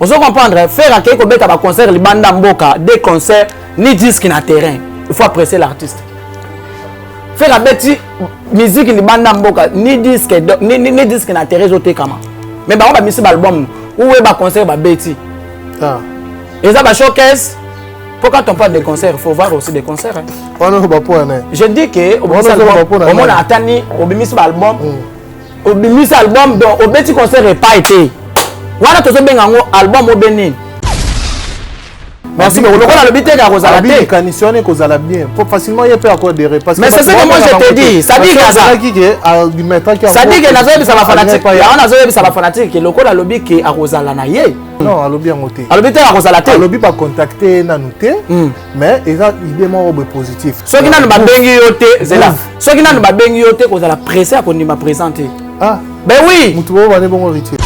Ozo comprendre? Ferre akei kobeta ba concert libanda mboka, des concerts ni disque na terrain. Il faut apprécier l'artiste. Ferre abeti musique libanda mboka, ni disque ni disque na terrain ezotekama. Mais bango bamisi ba album ou ba concert babeti. Ah. Eza ba showcase. Pour quand on parle de concert, il faut voir aussi des concerts. Hein. Je dis que omona atani obimisi ba album. Obimisi album, donc obeti concert epai te. Wana tozobenga yango album obe nini? Merci beaucoup. Lokola alobi te akozala te. Likanisi wana ekozala bien. Po facilement ye mpe ako adhérer parce que Mais c'est ce que moi je te dis. Ça dit que azalaki ke amettaki Ça dit que nazoyebisa ba fanatique. Yango nazoyebisa ba fanatique ke lokola alobi ke akozala na ye. Non, alobi yango te. Alobi te akozala te. Alobi ba contacter nanu te. Mais eza idée moko boye positif. Soki nanu babengi yo te, zela. Soki nanu babengi yo te, kozala pressé ya kondima présent te. Ah. Ben oui. Mutu oyo bane bongo rituel.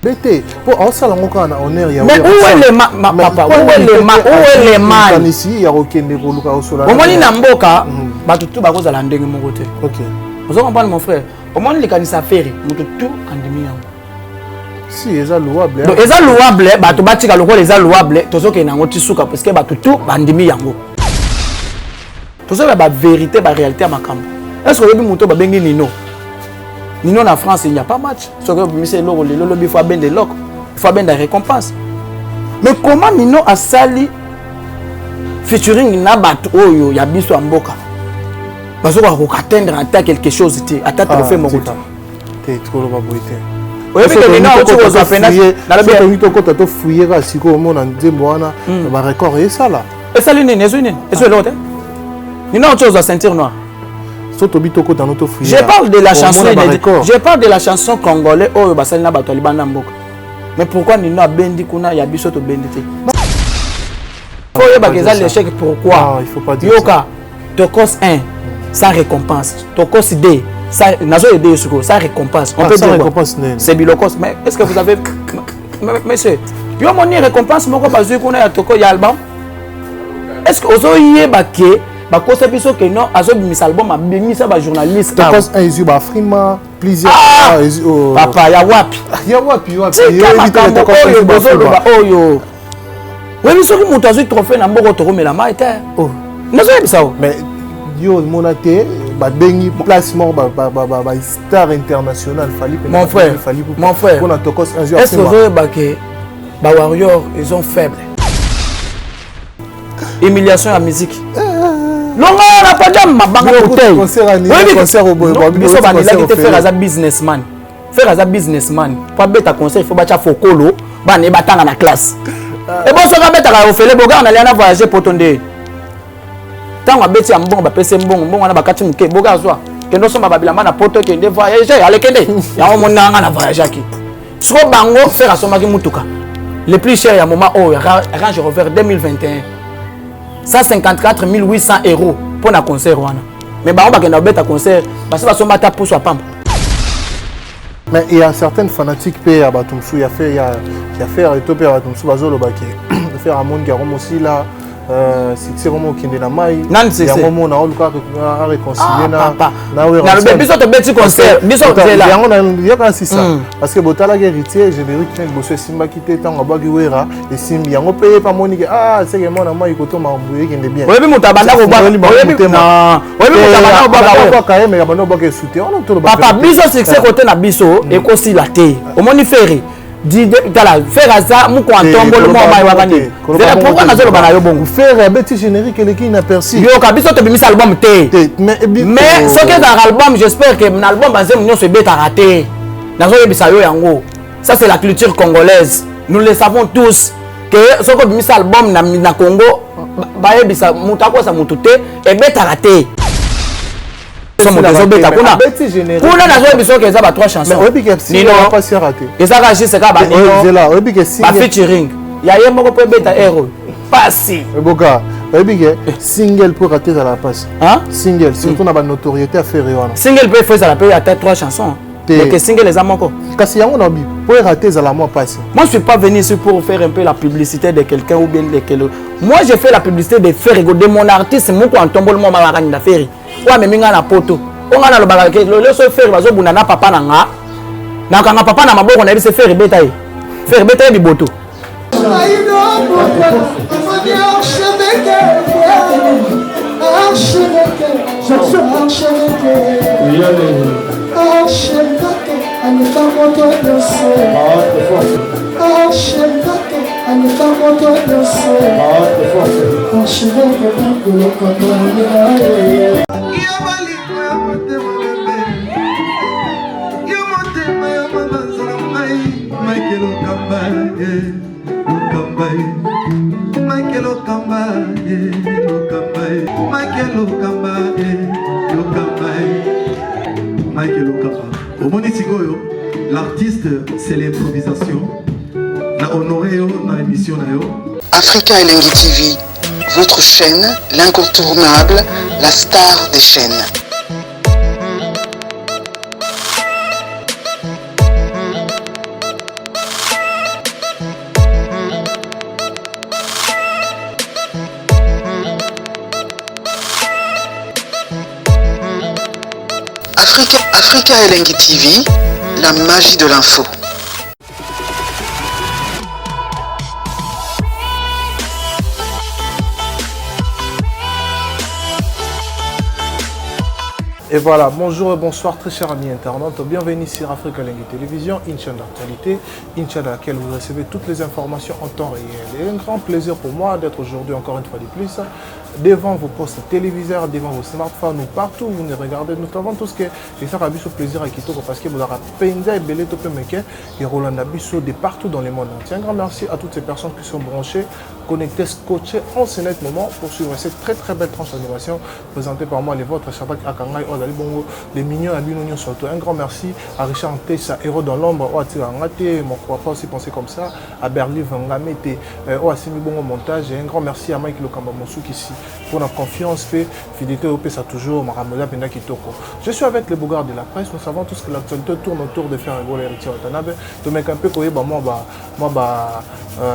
Bete, po aosala yango kaka na honneur ya Mais où est le ma, ma, papa, où est le ma, où est le mal? Likanisi ya kokende koluka kosola. Omoni na mboka, bato tout bakozala ndenge moko te. OK. Ozo comprendre, mon frère? Omoni likanisi ya Ferre, moto tout andimi yango. Si eza louable. Donc eza louable, bato batika lokola eza louable, tozokende yango ti suka parce que bato tout bandimi yango. Tozoyeba ba vérité, ba réalité ya makambo. Est-ce que oyebi moto babengi Nino? Nino na France, il n'y a pas match. Soki obimisi eloko lelo, lobi faut abenda eloko, il faut abenda récompense. Mais comment Nino asali featuring na bato oyo ya biso ya mboka bazokoka koatteindre ata quelque chose te, ata trophée moko te? Te, tikoloba boye te. Oyebi ke Nino auti kozwa pena nalobi tokota tofouille kaka sikoyo, omona nzembo wana ba record esala. Esali nini? Ezwi nini? Ezwi eloko te. Nino auti kozwa ceinture noire. So tobi tokota no tofouille. Je parle de la chanson, je parle de la chanson congolais oyo basali na bato ya libanda mboka. Mais pourquoi Nino abendi kuna, ya biso tobendi te? Faut oyebaka eza l'échec. Pourquoi? Non, il faut pas dire. Yoka, Tokos 1 sans récompense, Tokos 2 sans, nazo aider sikoyo, sans récompense. On ah, peut sans dire quoi? Récompense nini? C'est bilokos. Mais est-ce que vous avez, monsieur, yo moni récompense moko bazwi kuna ya toko ya album? Est-ce que ozoyeba ke bakosa biso ke non, azobimisa album, abimisa bajournaliste? Tokos 1 ezwi baafrima plusieurs. Ah! Oh. Papa, ya wapi? Ya wapi, wapi? Tika makambo oyo bozoloba oyo. Oyebi soki moto azwi trophée na mboka, tokomela mai te. Oh. Nazoyebisa o. Mais yo omona te babengi place moko ba star international Fally? Mon frère, mon frère, mpona Tokos. Est ce que ozoyeba ke ba warrior, ils ont faible humiliation ya musique? Longa na podium, mabanga bouteille. Biso bandelaki te. Ferre aza businessman, Ferre aza businessman. Po abeta concert, il faut batya fokolo bana ye batanga na classe. Ebo soki abetaka ofele, bogaka na lia na voyage poto nde ntango abeti ya mbongo, bapesi ye mbongo, mbongo wana bakati moke, boga azwa, kende osomba babilamba na poto, kende voyage, alekende yango. Monanga na voyageaki siko bango. Ferre asombaki mutuka le plus cher ya moment oyo, Range Rover 2021, 154 800 euros mpo na concert wana. Mais bango bakenda kobeta concert, basi basomba ata pusu ya pamba. Mais il y a certaines fanatiques mpe ya bato mosusu ya fe ya Ferre to mpe ya bato mosusu bazoloba ke Ferre amoniki yango mosila, succès komo okende na mai. Nani succès? Yango mona oluka aréconcilie na Nalobi biso tobeti concert, biso nzela. Yango yoka sisa, parce que botalaki Héritier, générique na liboso esimbaki te. Ntango abwaki Wera, esimbi. Yango mpe ye mpe amoni ke ah, seke mwana mai koto makambo ekende bien. Oyebi moto abanda kobwaka, oyebi moto abanda kobwaka? Obwaka ye, mais abanda obwaka esu te wana toloba. Papa, biso succès kote na biso ekosila te. Omoni Ferre, tala, Ferre aza moko antombolo mwa mai waka nini. Zela, pourquoi nazoloba na yo bongo? Ferre abeti générique eleki na persi. Yoka, biso tobimisa album te, mais soki ezalaka album, j'espère que na album banzembo nyonso ebetaka te. Nazoyebisa yo yango, ça c'est la culture congolaise, nous le savons tous que soki obimisa album na Congo, bayebisa moto akosa motu te, ebetaka te. Moto ezobeta kuna kuna, nazoyebi soki eza ba trois chansons nino, ezaka juste kaka banino, bafeaturing ya ye moko mpo ebeta ero pasi. Eboka, oyebi ke single mpo rater ezala pasi. Single, surtout na banotoriété ya Ferre wana. Single mpe faut ezala mpe ata trois chansons, mais single eza moko. Kasi yango na bi mpo erater ezala mwa pasi. Moi, je suis pas venu ici pour faire un peu la publicité de quelqu'un ou bien de quel. Moi, je fais la publicité de Ferre, de mon artiste moko antombolo mwa malaka na Ferre oyo amemi ngai na poto. Oyo ngai nalobaka ke lelo so Ferre bazobunda na papa na nga, nakanga papa na maboko, nayebi se Ferre beta ye. Ferre beta ye biboto. Omoni sikoyo l'artiste, c'est l'improvisation. Na honoré yo na émission na yo. Africa Elengi TV, votre chaîne, l'incontournable, la star des chaînes. Africa, Africa Elengi TV, la magie de l'info. Et voilà, bonjour et bonsoir très chers amis internautes, bienvenue sur Africa Elengi Télévision, une chaîne d'actualité, une chaîne à laquelle vous recevez toutes les informations en temps réel. Et un grand plaisir pour moi d'être aujourd'hui encore une fois de plus devant vos postes téléviseurs, devant vos smartphones ou partout où vous nous regardez. Nous avons tous que et ça a biso plaisir à Kitoko parce que vous aurez penza ebele to pe meke et Roland biso de partout dans le monde entier. Un grand merci à toutes ces personnes qui sont branchées, connectées, scotchées en ce net moment pour suivre cette très très belle tranche d'animation présentée par moi, les vôtres, Shadrach Akangai, Ozali Bongo, les mignons à Bino surtout. Un grand merci à Richard Ntessa, héros dans l'ombre, Oatira Ngate, mon papa aussi pensé comme ça, à Berly Vangamete, Oasimi Bongo montage, et un grand merci à Mike Lokamba Mossouk ici pour la confiance, fait fidélité au ça toujours, Maramola Penda Kitoko. Je suis avec les Bogards de la presse, nous savons tous que l'actualité tourne autour de Ferre Gola Héritier Watanabe. Donc un peu koyeba moi ba moi ba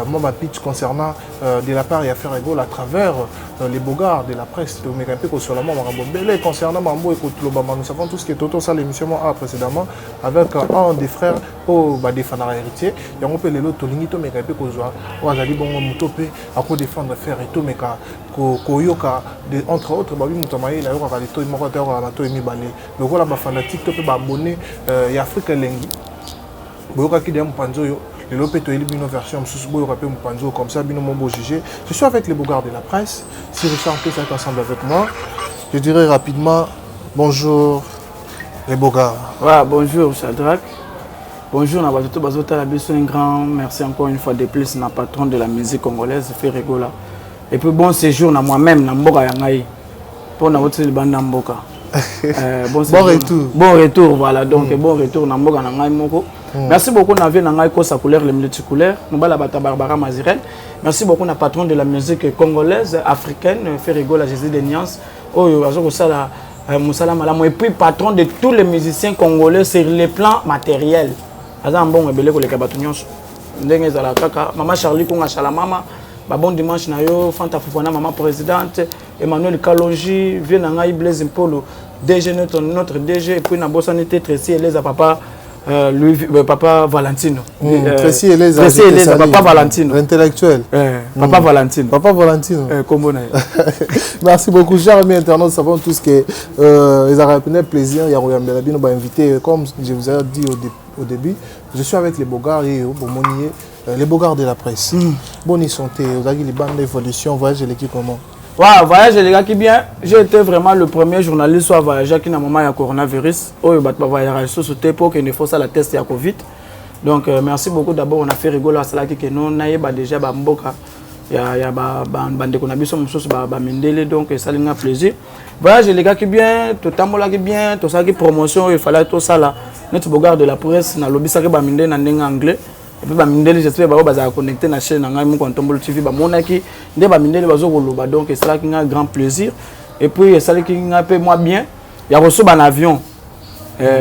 moi ma pitch concernant de la part ya Ferre Gola à travers les Bogards de la presse. Donc un peu kosolama makambo belé concernant mambo et kotulobama. Nous savons tous que Toto ça l'émission a précédemment avec un des frères au ba défendre héritier. Yango pe lelo tolingi to meka pe kozwa o azali bongo moto pe ako défendre Ferre to meka ko koyoka de entre autres babi moto mayele ayokaka litoi moko te ayokaka matoi mibale lokola ba fanatique to pe ba abonné ya Afrique Elengi boyokaki deya mopanzi oyo lelo pe toyeli bino version mosusu boyoka pe mopanzi oyo comme ça bino mo bo juger. Je suis avec les Bogards de la presse, si Richard Ntesa est ensemble avec moi. Je dirais rapidement bonjour les Bogards. Ouais, bonjour Shadrach. Bonjour na bato bazota la biso, un grand merci encore une fois de plus na patron de la musique congolaise Ferre Gola. Et puis bon séjour na moi-même na mboka ya ngai. Pour na wotsi libanda mboka. Bon séjour. Bon retour. Bon retour, voilà. Donc bon retour na mboka na ngai moko. Merci beaucoup na vie na ngai kosa couleur le multicouleur. Mobala bata Barbara Mazirel. Merci beaucoup na patron de la musique congolaise africaine Ferre Gola Jésus de Niance. Oyo azoko sala mosala malamu et puis patron de tous les musiciens congolais sur le plan matériel. Aza mbongo ebele koleka bato nyonso. Ndenge ezala kaka mama Charlie Kunga Chala mama ba bon dimanche na yo Fanta Fofana mama présidente Emmanuel Kalonji vieux na ngai Blaise Mpolo DG notre DG et puis na bosani te Tracy Eleza papa Louis, papa Valentino. Tracy Eleza, Tracy j'étais Eleza, sali. papa Valentino. L'intellectuel. Papa Valentino. Papa Valentino. Kombo na ye. Merci beaucoup, chers amis internautes. Nous savons tous que ils auraient pu plaisir. Il y a Royam Belabino, bah, invité. Comme je vous ai dit au début, je suis avec les Bogards et Bomonier, les Bogards de la presse. Bonne santé, vous avez les bandes d'évolution, voyage l'équipe comment? Ouais, voyage les gars qui bien. J'ai été vraiment le premier journaliste à voyager qui n'a moment ya coronavirus. Oh, bah, bah, voyager sur ce pour qu'il ne faut ça la test ya Covid. Donc merci beaucoup d'abord on a fait rigoler à cela qui que nous na yeba déjà ba mboka ya ya ba ba bande ko na biso mususu ba ba mindele donc ça linga plaisir. Voyage les gars qui bien, tout tambola qui bien, tout ça qui promotion il fallait tout ça là. Notre Bogard de la presse na lobby ça ba mindele na ndenge anglais. Et puis ba mindele j'espère ba ba connecter na chaîne na ngai moko Ntombolo TV ba monaki nde ba mindele bazo koloba donc ça qui un grand plaisir. Et puis ça qui nga pe moi bien ya kosoba na avion.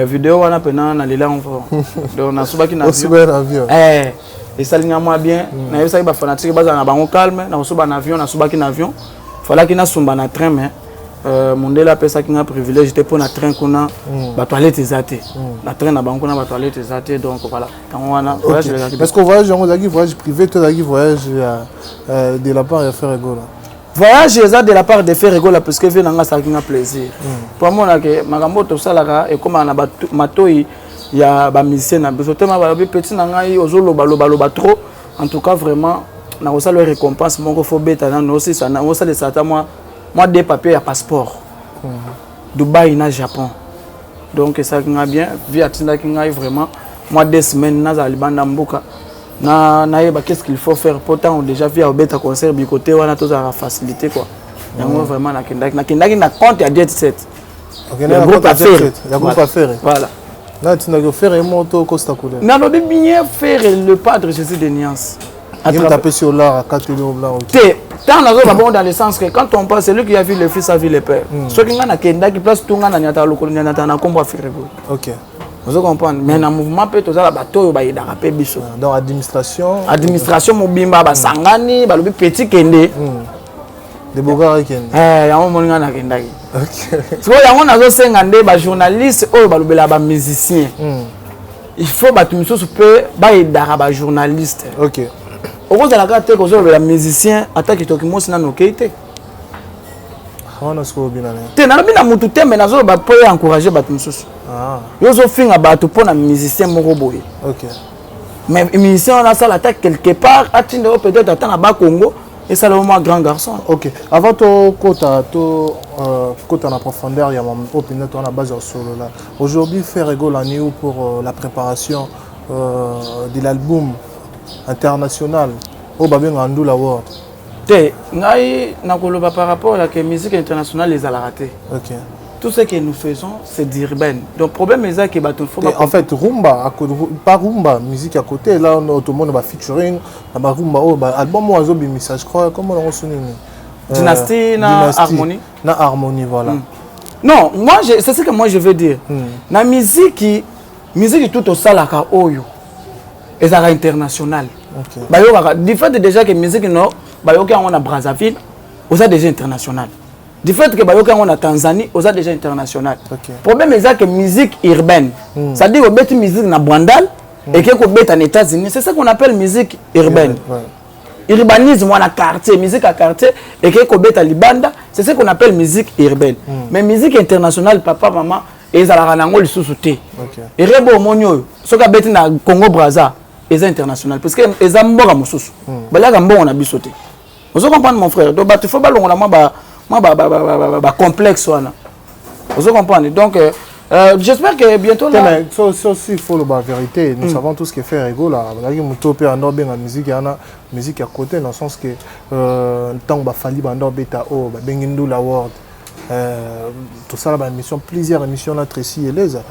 Vidéo wana pena na lela encore. Donc na sobaki na avion. Osoba na avion. Et ça linga moi bien. Na yebisaki ba fanatique baza na bango calme na kosoba na avion na sobaki na avion. Fallait ki na sumba na train mais Mondele apesaki nga privilège te mpo na train kuna batoilette eza te. Na train na bango kuna, batoilette eza te. Donc voilà, yango wana voyage elekaki. Est-ce que voyage yango ezalaki voyage privé to ezalaki voyage ya de la part ya Ferre Gola? Voyage eza de la part de Ferre Gola, puisque vie na nga asalaki nga plaisir po amonake makambo oyo tosalaka ekomaka na matoi ya bamusicien na biso te. Ma balobi: "Petit na ngai, ozolobaloba trop. En tout cas, vraiment, nakosala yo récompense moko. Faut beta nano, osisa, osalisa ata mwa deux papier ya passeport, Dubai na Japon." Donc esalaki ngai bien. Vie atindaki ngai vraiment mwa 2 semaines nazala libanda mboka, na nayeba qu'est-ce qu'il faut faire, po ntango déjà vie akobeta concert bikote wana, tozalaka facilité quoi. Yango vraiment nakendaki na compte ya Jet Set. Okende na groupe compte ya Affaire. Jet Set, ya groupe Affaire. Voilà. Na atindaki Ferre mo to Costa Couleur? Nalobi bien, Ferre le padre, Jésus de nuance. Ye moto apesi yo lar, akateli yo lar? Te, ntango nazoba bongo, dans le sens que quand on parle, celui qui a vu le fils a vu le père. Soki ngai nakendaki place tu, ngai naniataka lokolo, naniataka na nkombo ya Ferre Gola. Ozo comprendre? Mais na mouvement mpe tozala bato oyo bayedaka mpe biso. Donc administration. Administration mobimba basangani, balobi: "Petit, kende." De Bogard akende. Yango moni ngai nakendaki. Sikoyo yango nazosenga nde bajournaliste oyo balobelaka bamusicien, il faut bato misusu mpe bayedaka bajournaliste. Okozala kaka te kozolobela musicien, ata kitoki mosi nano okei te. Wana sikoyo obina na ye. Te, nalobi na mutu te, me nazoloba mpo ye encourage bato mosusu. Yo ozofinga bato mpo na musicien moko boye, mais musicien wana asala ata quelque part, atinda yo peut-être ata na Bakongo, esala yo mwa grand garçon. Ok, avant tokota to kota na profondeur ya oyo mpenza toza na base ya solola aujourd'hui, Ferre Gola ani où pour la préparation de l'album international oyo babengaka Ndula World? Te, ngai nakoloba par rapport ya ke musique internationale ezalaka te. Tout ce que nous faisons, c'est d'urbaine. Donc problème eza ke bato faut En fait, rumba pas rumba, musique à côté là, tout le monde ba featuring na ba rumba oyo ba album oyo azobimisa, je crois, comment nango so nini? Dynastie na Harmonie. Na Harmonie, voilà. Non, moi c'est ce que moi je veux dire. Na musique, musique tout osalaka oyo ezalaka international. Bayokaka du fait déjà que musique no bayoki yango na Brazzaville, oza déjà international. Du fait que bayoki yango na Tanzanie, oza déjà international. Problème eza que musique urbaine, c'est-à-dire obeti musique na Bandal, eke kobeta na États-Unis, c'est ce qu'on appelle musique urbaine. Urbanisme wana, quartier, musique ya quartier eke kobeta libanda, c'est ce qu'on appelle musique urbaine. Mais musique internationale, papa, mama, ezalaka nango lisusu te. Erebo omoni oyo, soki abeti na Congo Braza, eza international, parce que eza mboka mosusu, baliaka mbongo na biso te. Ozo comprendre, mon frère? Donc bato faut balongola mwa bacomplexe wana. Ozo comprendre? Donc j'espère que bientôt là. Mais ça, ça aussi, il faut la vérité. Nous savons tous que Ferre Gola, bazalaki moto mpe anda obenga musique wana musique ya côté, dans le sens que ntango bafali banda obeta oyo babengi Ndula World, tosala baémission, plusieurs émissions na Tracy Eleza,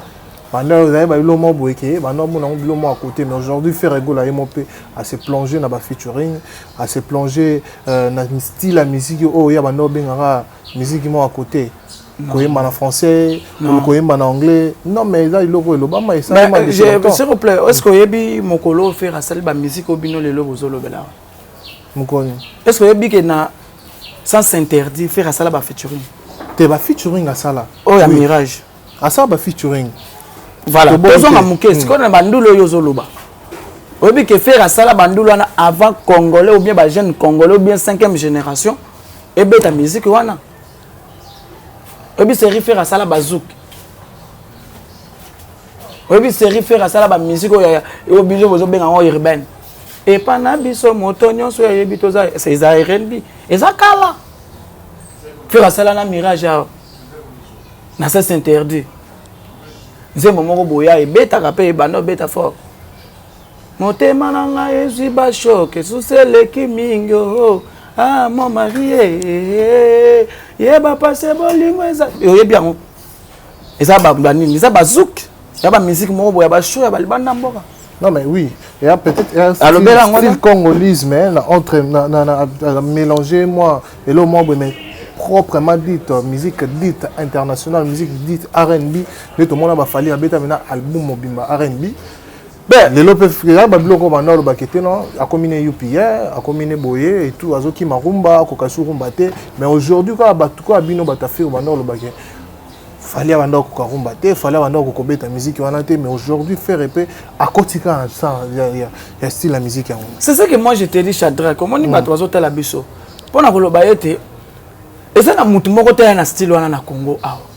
banda ozali babilo moko boye ke banda omona yango bilo moko à côté. Mais aujourd'hui, Ferre Gola ye mo mpe ase plonger na bafeaturing, ase plonger na style ya musique oyo ya banda obengaka musique moko à côté, koyemba na français, koyemba na anglais. Non, mais eza eloko elobama, esalema. S'il vous plaît, est ce que oyebi mokolo Ferre asali bamusique oyo bino lelo bozolobela? Mokoni? Est ce que oyebi ke na Sens Interdit, Ferre asala bafeaturing? Te, bafeaturing asala. Oyo ya Mirage. Asala bafeaturing. Voilà, tozonga moke sikoyo na bandulu oyo ozoloba. Oyebi ke Ferre asala bandulu wana avant Congolais ou bien bajeune Congolais ou bien cinquième génération ebeta musique wana? Oyebi série Ferre asala bazouk? Oyebi série Ferre asala bamusique oyo biso bozobenga yango urbaine? Epa na biso, moto nyonso ayebi toza, eza R&B, eza kala. Ferre asala na Mirage awa na Sens Interdit, nzembo moko boya ebetaka mpe ebanda obeta fort: "Motema na ngai ezwi bachoc, susi eleki mingi, oh. Ah, mon mari, yeba pase bolingo eza." Oyebi yango eza banini? Eza bazouk ya bamusique moko boya bashow ya balibanda mboka. Non, mais oui, il y a peut-être un style, style congolisme, hein, entre na mélanger moi et là moi, mais proprement dite musique dite internationale, musique dite R&B, mais tout le monde a fallu abeta maintenant album mobimba R&B. Lelo mpe ya babiloko banda olobaki te, non, akomi ne UPR, akomi ne boye et tout, azokima rumba, akoka su rumba te. Mais aujourd'hui kaka bato kaka bino bato affaire banda olobaki Fally abanda kokoka rumba te, Fally abanda kokobeta musique wana te. Mais aujourd'hui Ferre mpe akoti kaka na ya style ya musique yango. C'est ce que moi je te dis, Shadrack. Omoni, bato bazotala biso mpona koloba ete eza na mutu moko te ya na style wana na Congo awa.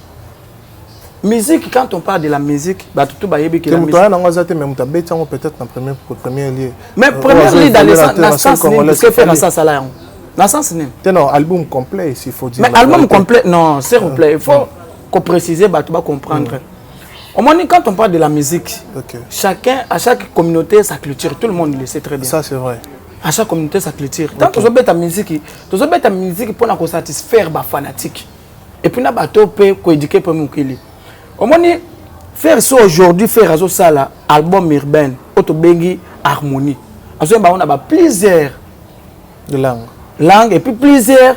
Musique, quand on parle de la musique, bato tu bayebi ke moto aya nango aza te, mais moto abeti yango peut-être na premier lieu. Mais premier lieu dans le sens, na sens nini? Parce que Ferre asala yango na sens nini? Te, non, album complet, s'il faut dire. Mais album complet, non, s'il vous plaît, il faut qu'on préciser, bato ba comprendre. Omoni, quand on parle de la musique, chacun, à chaque communauté sa culture, tout le monde le sait très bien. Ça, c'est vrai. À chaque communauté sa culture. Tant tozobeta musique, tozobeta musique mpona kosatisfaire bafanatique et puis na bato mpe koéduquer mpe mokili. Omoni, Ferre so aujourd'hui Ferre azosala album urbaine oyo tobengi Harmonie, azoyemba yango na ba plusieurs de langue. Langue et puis plusieurs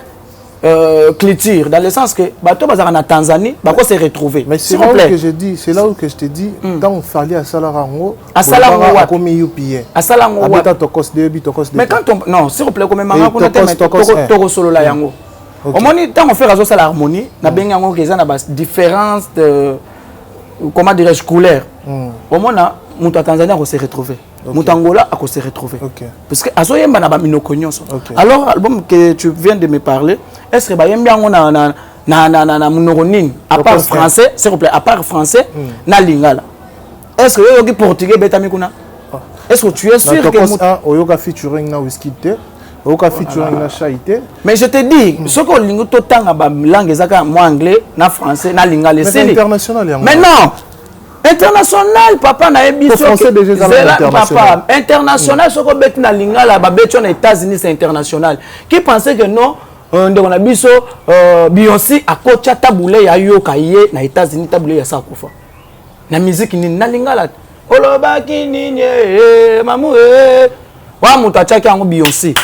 culture, dans le sens que bato bazalaka na Tanzanie bako se retrouver. Mais c'est là où que je dis, c'est là où que je te dis, ntango Fally asalaka yango. Asala yango wapi? Akomi UPA. Asala yango wapi? Abeta Tokooos 2, Tokooos. Mais quand on, non, s'il vous plaît, komemanga kuna te, tokosolola yango. Omoni, ntango Ferre azosala Harmonie, nabengi yango ke eza na ba différence de, comment dirais-je, couleur. Omona, moto ya Tanzanie akose retrouver, moto Angola akose retrouver, parce que azoyemba na baminoko nyonso. Alors album que tu viens de me parler, est ce que bayembi yango na monoko nini à part français? S'il vous plaît, à part français na lingala, est ce que oyoki portugais ebetami kuna? Est ce que tu es sûr que oyoka featuring na Wizkid te, oyoka featuring na Shai te? Mais je te dis, soki olingi totanga balangue, eza kaka mwa anglais na français na lingala, esili. International yango. Mais non, international, papa, nayebi. Papa, international, soki obeti na lingala, babeti yo na États-Unis, c'est international. Qui pensait que non, ndeko na biso Beyoncé akotya Tabu Ley, ayoka ye na États-Unis, Tabu Ley asa akufa na musique nini? Na lingala. Olobaki nini mamu wa moto atiaki yango Beyoncé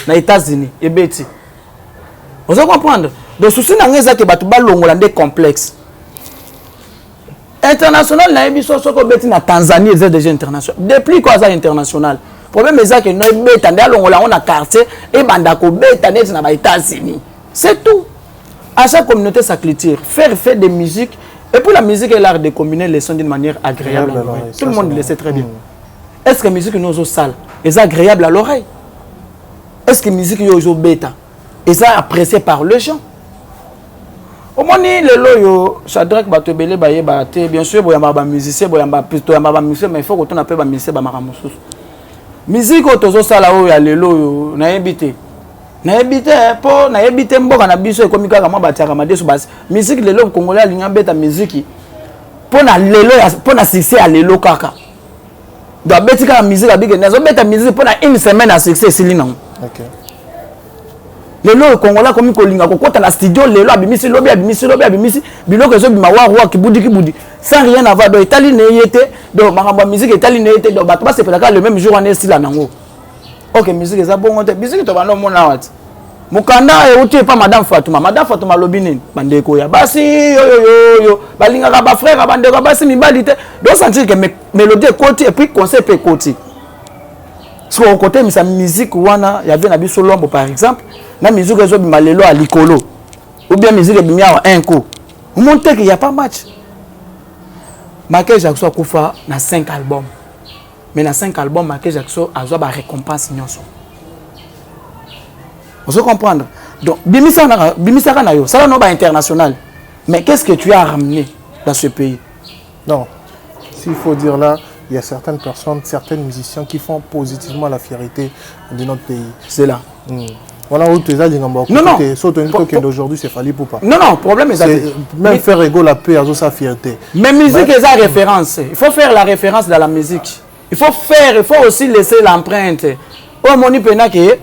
na États-Unis ebeti. Ozo comprendre? Donc souci na ngai eza ke bato balongola nde complexe. International, nayebi so soki obeti na Tanzanie, eza déjà international. Depuis ko aza international, problème eza ke no ebeta nde, alongola yango na quartier, ebanda kobeta neti na ba États-Unis, c'est tout. À chaque communauté sa culture. Faire fait des musiques et puis la musique est l'art de combiner les sons d'une manière agréable à l'oreille. Tout le monde le sait très bien. Est-ce que musique nous ozosala eza agréable à l'oreille? Est-ce que musique yo ozobeta eza apprécié par les gens? Omoni, lelo oyo, Shadrack, bato ebele bayebaka te. Bien sûr boyambaka bamusicien, boyamba, toyambaka bamusicien, mais il faut kotuna mpe bamusicien bamakambo mosusu. Musique oyo tozosala oyo ya lelo oyo, nayebi te, nayebi te mpo nayebi te. Mboka na biso ekomi kaka mwa batiaka madeso. Basi musique lelo, congolais alingi abeta musique mpo na lelo, mpo na succès ya lelo kaka. Donc abeti kaka musique, abikende, azobeta musique mpo na une semaine ya succès, esili nango. Lelo oyo congolais akomi kolinga kokɔta na studio lelo, abimisi lobi, abimisi lobi, abimisi biloko ezobima warwa, kibudi kibudi, sans rien avoir. Donc etali na ye te. Donc makambo ya musique etali na ye te. Donc bato basepelaka le même jour wana, esila nango. Ok, musique eza bongo te. Musique tobanda omona awa ti mokanda euti epa madame Fatuma. Madame Fatuma alobi nini? Bandeko ya basi yoyoyoyo balingaka bafrère, bandeko ya basi mibali te. Donc sentir que mélodie ekoti et puis conseil mpe ekoti. Soki okotemisa musique wana ya vie na biso Lombo par exemple, na musique ezobima lelo ya likolo, ou bien musique ebimi awa un coup, omoni te que y a pas match. Michael Jackson akufa na 5 albums, mais na 5 albums Michael Jackson azwa barécompense nyonso. Ozo comprendre? Donc bimisaka na yo, sala no bainternational, mais qu'est ce que tu as ramené dans ce pays? Non, s'il faut dire là, il y a certaines personnes, certains musiciens qui font positivement la fierté de notre pays. C'est là. Voilà où tu es allé. Non, non. Aujourd'hui, c'est Fally Ipupa. Non, non, problème est Même Ferre Gola paix à sa fierté. Mais musique est la référence. Il faut faire la référence dans la musique. Il faut faire, il faut aussi laisser l'empreinte. Omoni mpenza ke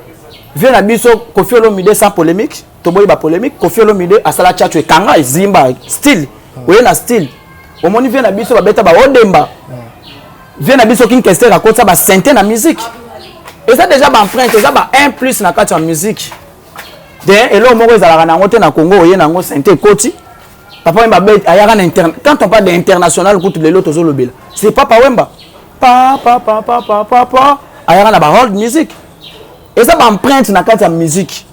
vieux na biso Koffi Olomide, sans polémique, toboyi ba polémique, Koffi Olomide asala tchatcho ekanga ezimba style. Oye na style. Omoni, vieux na biso babeta ba odemba. Vieux na biso King Kester akotisa ba synthé na musique. Eza déjà ba empreinte, eza ba 1 plus na kati ya musique. De eloko moko ezalaka nango te na Congo, oye nango, synthé ekoti. Papa Wemba ayaka na interne. Quand on parle d'international, kutu lelo tozolobela, c'est Papa Wemba. Pa pa pa pa pa pa pa, ayaka na ba hold music. Eza ba empreinte na kati ya musique.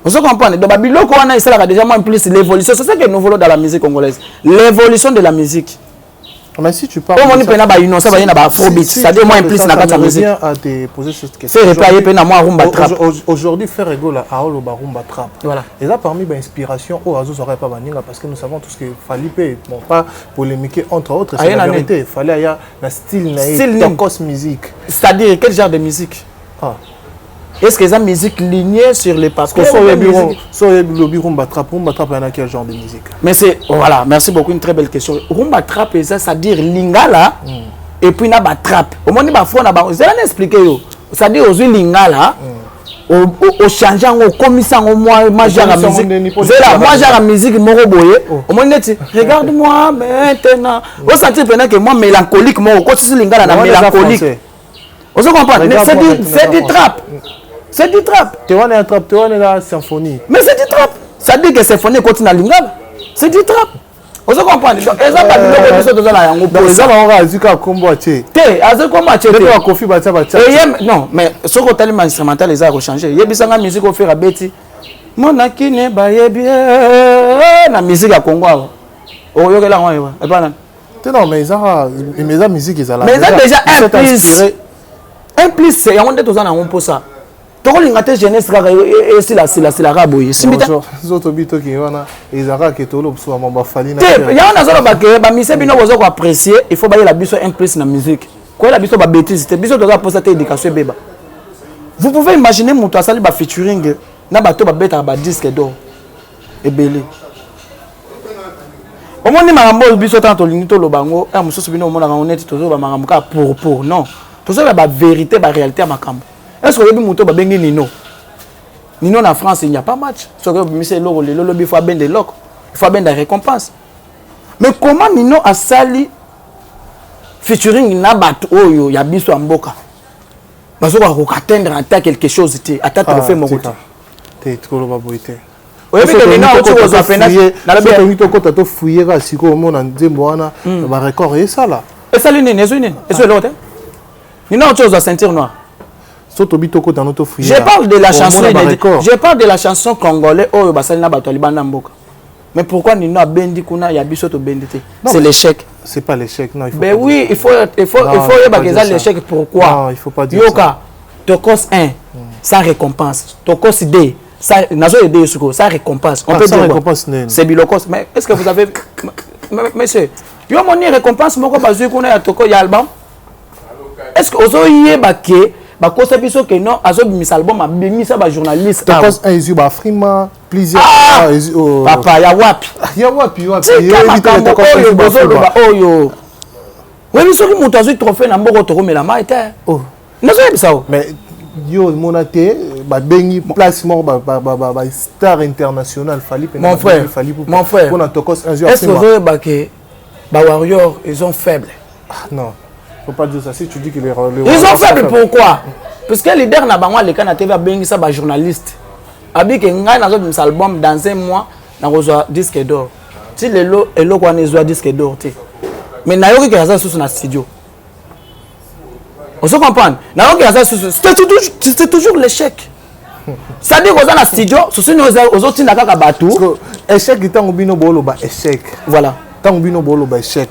Ozo comprendre? Donc ba biloko wana esalaka déjà moins plus l'évolution. C'est ça que nous voulons dans la musique congolaise. L'évolution de la musique. Mais si tu parles. Omoni mpe na ba innocent baye na ba afrobeat, c'est-à-dire moins plus na kati ya musique. À te poser cette question. Ferre pe aye mpe na mwa rumba trap. Aujourd'hui, Ferre Gola aoloba rumba trap. Voilà. Eza parmi ba inspiration oyo azozwaka epa baninga, parce que nous savons tous que Fally pe, bon, pas polémiquer entre autres, c'est la vérité. Fally aya na style na ye, tokos musique. C'est-à-dire quel genre de musique? Ah. Est-ce que eza musique lignée sur les papiers? So oyebi lobi rumba trap, rumba trap yana quel genre de musique? Mais c'est, voilà, merci beaucoup, une très belle question. Rumba trap eza, c'est-à-dire lingala et puis na ba trap. Omoni ba fond na ba, zela na expliquer yo. C'est-à-dire ozwi lingala, ochange yango, okomisa yango mwa genre ya musique. Zela, mwa genre ya musique moko boye. Omoni neti regarde moi maintenant, osentir mpena ke mwa mélancolique moko, okotisi lingala na mélancolique. Ozo comprendre? C'est du trap. C'est du trap. Te wana ya trap, te wana eza symphonie. Mais c'est du trap. Ça dit que symphonie ekoti na lingala. C'est du trap. Ozo comprendre? Donc eza ba biloko biso toza na yango. Donc eza bango kaka azwi kaka kombo atie. Te, azwi kombo atie te. Ba Kofi batia batia. Eye non, mais soki otali ma instrumental eza ko changer. Yebisa nga musique ofera beti. Mona kine bayebi na musique ya Congo awa. Oyokela yango ewa. Epa nani? Te, non, mais eza, mais eza musique ezala. Mais eza déjà un plus. Un plus yango nde toza na yango mposa. Tokolinga te jeunesse kaka esilasilaka boye, esimbi te. Nzoto bitoki wana ezalaka ke toloba mambo afali te. Yango nazoloba ke bamise bino boza koapprécier, il faut bayela biso un plus na musique, koyela biso babétise te. Biso toza mposa te éducation ebeba. Vous pouvez imaginer moto asali bafeaturing na bato babetaka badisque d'or ebele. Omoni makambo oyo biso ntango tolingi toloba yango ya mosusu, bino omonaka yango neti tozoloba makambo kaka pour non, tozoloba bavérité, baréalité ya makambo. Est ce que oyebi moto babengi Nino? Nino na France, il n'y a pas match. Soki obimisi eloko lelo, lobi il faut abenda eloko, il faut abenda récompense. Mais comment Nino asali featuring na bato oyo ya biso ya mboka bazokoka koatteindre ata quelque chose te, ata trophée moko te? Te, tikoloba boye te. Oyebi ke Nino auti kozwa pena. Nalobi tokota tofouiller kaka sikoyo, omona nzembo wana barecord esala. Esali nini? Ezwi nini? Ezwi eloko te. Nino auti kozwa ceinture noire. So tobi tokota no tofouiller. Je parle de la chanson, je parle de la chanson congolais oyo basali na bato ya libanda mboka. Mais pourquoi Nino abendi kuna, ya biso tobendi te? C'est l'échec. C'est pas l'échec, non, il faut. Ben oui, il faut oyeba eza l'échec. Pourquoi? Non, il faut pas dire. Yoka, Tokos 1 sans récompense, Tokos 2 ça, nazo aider sikoyo, sans récompense. On peut sans dire récompense? C'est bilokos. Mais est-ce que vous avez, monsieur, yo moni récompense moko bazwi kuna ya toko ya album? Est-ce que ozoyeba ke bakosa biso ke non, azobimisa album, abimisa bajournaliste? Tokos 1 ezwi baafrima plusieurs. Ah! Papa, ya wapi? Ya wapi, wapi? Tika makambo oyo bozoloba oyo. Oyebi soki moto azwi trophée na mboka, tokomela mai te. Nazoyebisa o. Mais yo omona te babengi place moko bastar international Fally? Mon frère, mon frère, mpona Tokos. Est ce que ozoyeba ke bawarrior, ils ont faible? Ah, non, faut pas dire ça. Si tu dis que les Ils sont faibles, pourquoi? Parce que leader na bango aleka na TV, abengisa bajournaliste, abi ke ngai nazobimisa album dans un mois, nakozwa disque d'or. Ti lelo eloko wana ezwa disque d'or te. Mais nayoki ke aza lisusu na studio. Ozo comprendre? Nayoki aza lisusu. C'est toujours l'échec, c'est-à-dire oza na studio susuni, ozotinda kaka bato. Échec, ntango bino booloba échec. Voilà. Ntango bino booloba échec,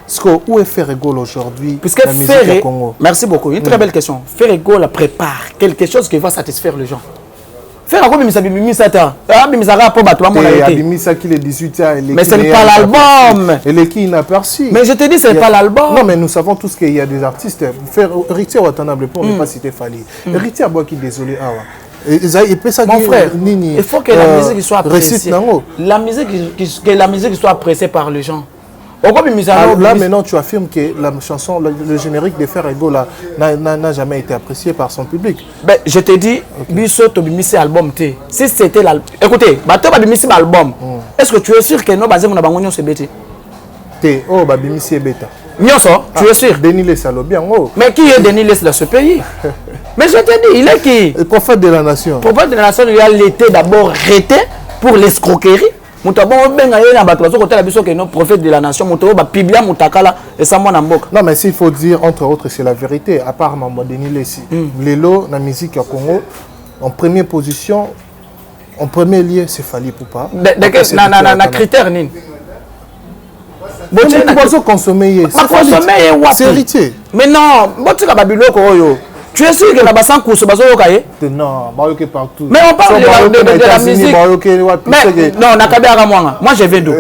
parce où est Ferre Gola aujourd'hui? Puisque la musique Ferre, au Congo. Merci beaucoup, une très belle question. Ferre Gola prépare quelque chose qui va satisfaire les gens. Ferre akobimisa bibimisa te, abimisaka mpo bato bamona ye te. Abimisaki le 18. Mais ce n'est pas l'album. Eleki inaperçu. Mais je te dis, ce n'est pas l'album. Non, mais nous savons tous qu'il y a des artistes. Faire Héritier Watanabe, pour ne pas citer Fally, Héritier abwaki désolé awa. Epesaki. Mon frère, nini? Il faut que la musique soit appréciée. La musique, que la musique soit appréciée par les gens. Ah, là maintenant tu affirmes que la chanson, le générique de Ferre Gola n'a jamais été apprécié par son public. Ben, je te dis, okay. Biso tobimisi album te. Si c'était l'album, écoutez, bato babimisi album. Est-ce que tu es sûr que no bazemo na bango nyonso ebeti? Te, oh, babimisi ebeta. Nyonso, tu es sûr? Denis Lessie alobi yango. Mais qui est Denis Lessie dans ce pays? Mais je te dis, il est qui? Le prophète de la nation. Prophète de la nation, il a été d'abord arrêté pour l'escroquerie. Moto abongo obenga ye na bato bazo kotala biso ke no prophète de la nation, moto oyo bapiblia motakala esa mwana mboka. Non, mais s'il faut dire, entre autres, c'est la vérité. À part Mambo Denis Lessi, Lelo, la musique à Congo, en première position, en premier lieu, c'est Fally Ipupa. Après, c'est na Victor critère nini? Bazo consommer ye. Bakonsome ye wapi? C'est héritier. Mais non, botika babiloko oyo. Tu es sûr que na basankusu bazoyoka ye? Non, bayoke partout. Mais on parle So, bayoke na de la États-Unis, musique. bayoke wapi, Mais c'est que- non, nakabeyaka mwanga, moi je viens d'où?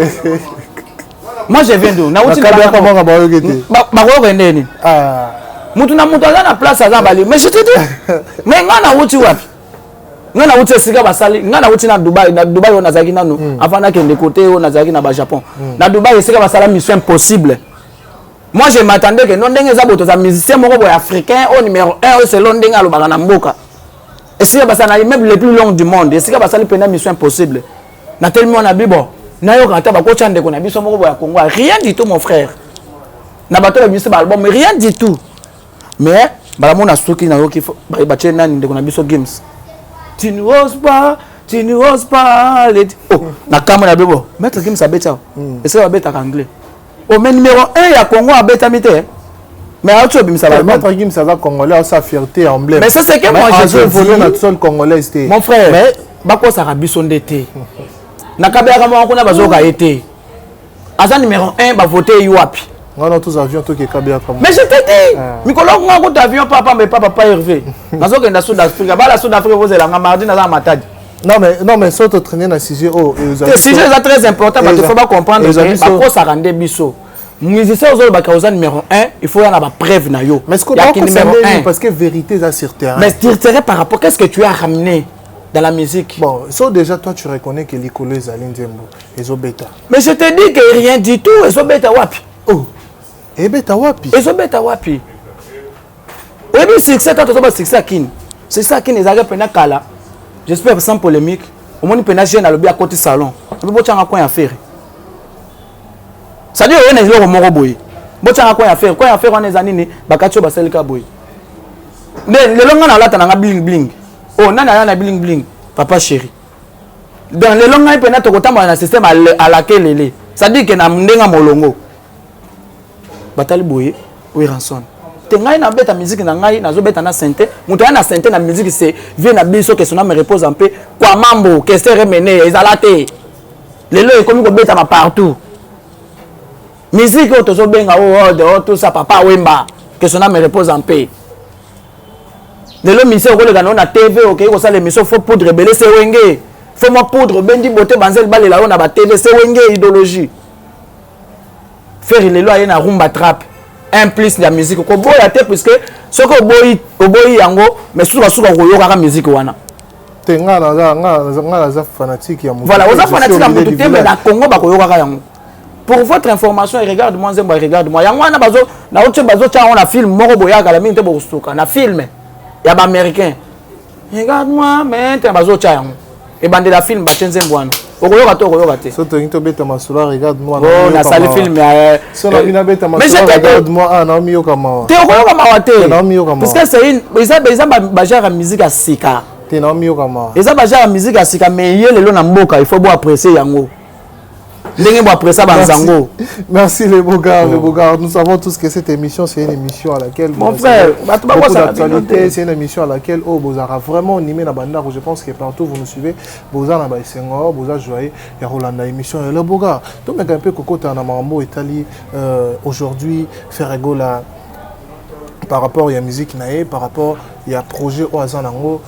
Moi je viens d'où? Nauti na Nakabeyaka mwanga, bayoke te. Bakoyoka nde nini? Ah. Mutu na mutu aza na place, aza bali. Mais je te dis, mais nga nauti wapi? Nga nauti esika basali, nga nauti na Dubai, na Dubai oyo nazalaki nanu avant nakende kote oyo nazalaki na bajapon. Na Dubai esika basala Mission Impossible. Moi je m'attendais que non, ndenge eza boye, toza musicien moko boye africain oyo numéro 1 oyo selon ndenge alobaka na mboka. Esika basala na immeuble le plus long du monde, esika basali mpena Mission Impossible, natelemi wana bi bon, nayoka ata bakotya ndeko na biso moko boye ya Congo. Rien du tout, mon frère. Na bato babimisi baalbum, rien du tout. Mais balamona soki nayoki batie nani, ndeko na biso Gims, "Tu n'oses pas, tu n'oses pas oh", na kambo na bebo maître Gims abeti awa esika babetaka anglais. Oh, mais numéro 1 ya Congo abetami te, mais auti obimisa Le baalbum. Maître Gims aza congolais, aza fierté, emblème. Mais c'est ce que moi, je te évolué dis. Na sol congolaise te. Mon frère, Mais bakosaka biso nde te. Nakabeyaka moko kuna, bazoyoka ye te, aza numéro 1, bavote ye wapi? Nga na tous avion toke kabeyaka. Mais je te dis, mikolo nga kuta avion papa, mais papa Hervé, nazokenda Sud Afrique, bala Sud Afrique kozelanga mardi, naza na Matadi. Non, mais so totraîner na sujet oyo. Te, sujet eza très important, bato faut bacomprendre Ezali ke bakosaka nde biso. Musicien ozolobaka oza numéro 1, il faut ya na bapreuve na yo. Mais ce que Yaki numéro 1. parce que vérité eza sur terrain. Mais sur terrain par rapport, qu'est-ce que tu as ramené dans la musique? Bon, so déjà toi tu reconnais que likolo ezali nzembo ezobeta. Mais je te dis que rien du tout. Ezobeta wapi? Oh, ebeta wapi? Ezobeta wapi? Oyebi succès, ta tozoba succès akini, succès akini ezalaki mpena kala. J'espère sans polémique. Omoni mpena jeune alobi akoti salon, alobi botyanga coin ya Ferre, c'est-à-dire oye na eloko moko boye, botyanga coin ya Ferre. Coin ya Ferre wana eza nini? Bakati oyo basalika boye nde lelo ngai nalata nanga bling bling. Oyo nani aya na bling bling? Papa chéri. Donc lelo ngai mpena tokotambola na système alakelele, c'est-à-dire ke na ndenge molongo batali boye oyo ranson te. Ngai nabeta musique na ngai, nazobeta na synthé. Moto aya na synthé na musique, c'est vie na biso, que son âme repose en paix, kwa mambo kester emene ezala te. Lelo ekomi kobetama partout musique oyo tozobenga oyo oyo tout ça, Papa Wemba, que son âme repose en paix. Lelo musicien okoleka nao na TV, okei kosala émission, faut poudre ebele, se Wenge, faut mwa poudre, obendi bote banzeli balela oyo na batv, se Wenge idéologie. Ferre lelo aye na rumba trap, un plus ya musique koboya te, puisque soki oboyi, oboyi yango, mais suka suka koyokaka musique wana. Te, nga naza fanatique ya motu. Voilà, te, oza je suis fanatique au ya milieu motu du te, mais village. Na Congo bakoyokaka yango. Pour votre information, et regarde moi nzembo ya Regarde moi, yango wana bazo nauti bazotya yango na film moko boyakala mingi te, bokosuka na film ya baaméricain. Regarde moi maintenant, bazotya yango ebandela film, batie nzembo wana, okoyoka te, okoyoka te. So tolingi tobeta masolo ya Regarde moi. Oh, nasali film ya So na bino abeta Mais masolo je te Regarde moi, ah, naomiyoka mawa. Te, okoyoka mawa te. Naomiyoka mawa. Parce que c'est une eza bagenre ya musique ya sika. Te, naomiyoka mawa. Eza bagenre ya musique ya sika, mais ye lelo na mboka, il faut boapprécier yango ndenge boapprécier banzango. Merci les beaux gars, les beaux gars. Nous savons tous que cette émission, c'est une émission à laquelle Mon vous frère, recevez bato beaucoup bakosala bino d'actualités. te. C'est une émission à laquelle oh, bozara vraiment animé na bandako. Je pense que partout vous nous suivez, boza na ba esengo, boza joyeux ya Rolanda émission et les beaux gars. Donc un peu kokota na mambo etali aujourd'hui Ferre Gola par rapport ya musique na ye, par rapport ya projet oyo aza nango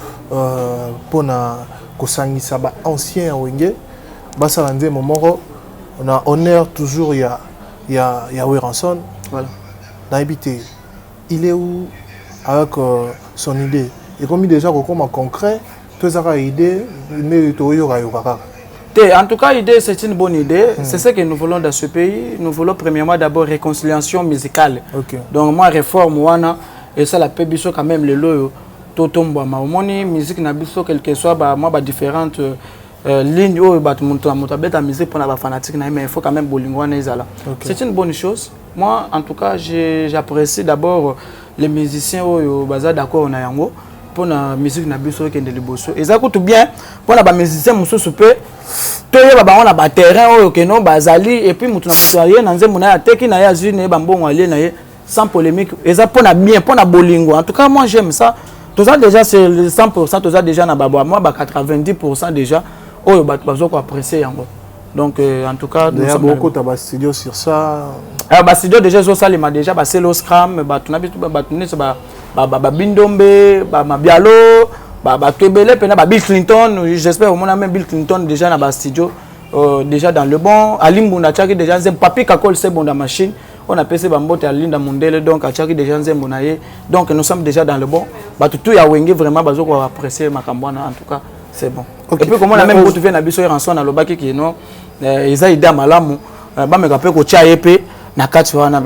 mpona kosangisa ba ancien ya Wenge, basala nzembo moko na honneur toujours ya Werrason. Voilà. Nayebi te, il est où avec son idée? Ekomi déjà kokoma concret to ezaka idée nde toyokayoka kaka? Te, en tout cas, idée, c'est une bonne idée. C'est ce que nous voulons dans ce pays. Nous voulons premièrement d'abord réconciliation musicale. Donc moi, réforme wana, et ça la paix biso quand même lelo oyo totombwama. Omoni musique na biso, quel que soit ba moi ba différentes lignes oyo bato, moto na moto abeta musique mpona bafanatique na ye, mais il faut quand même bolingo wana ezala. C'est une bonne chose. Moi, en tout cas, j'apprécie d'abord les musiciens oyo baza d'accord na yango mpona musique na biso ekende liboso. Eza kutu bien mpona bamusicien mosusu mpe. Toyeba bango na baterrain oyo keno bazali, et puis moto na moto aye na nzembo na ye, ateki na ye, azwi na ye bambongo, alie na ye sans polémique. Eza mpona bien, mpona bolingo. En tout cas, moi j'aime ça. Toza déjà sur 100%, toza déjà na babwa mwa ba 90% déjà oyo bato bazo koapprécier yango. Donc en tout cas, nous sommes beaucoup ba studio sur ça. Ba studio déjà ezosalema déjà, baselo scram, bato na biso, bato nyonso, babindombe, bamabialo, bato ebele mpena, ba Bill Clinton. J'espère omona même Bill Clinton déjà na bastudio, déjà dans le bon. Ali Mbunda atiaki déjà nzembo, Papi Kakol Sebonda machine oyo napesi bambote ya Linda Mondele, donc atiaki déjà nzembo na ye. Donc nous sommes déjà dans le bon. Bato tu ya Wenge vraiment bazoko apprécier makambo wana. En tout cas, c'est bon. Et puis komona même kutu vie na biso Ranson alobaki ke non, eza idée malamu, bameka mpe kotia ye mpe na kati wana.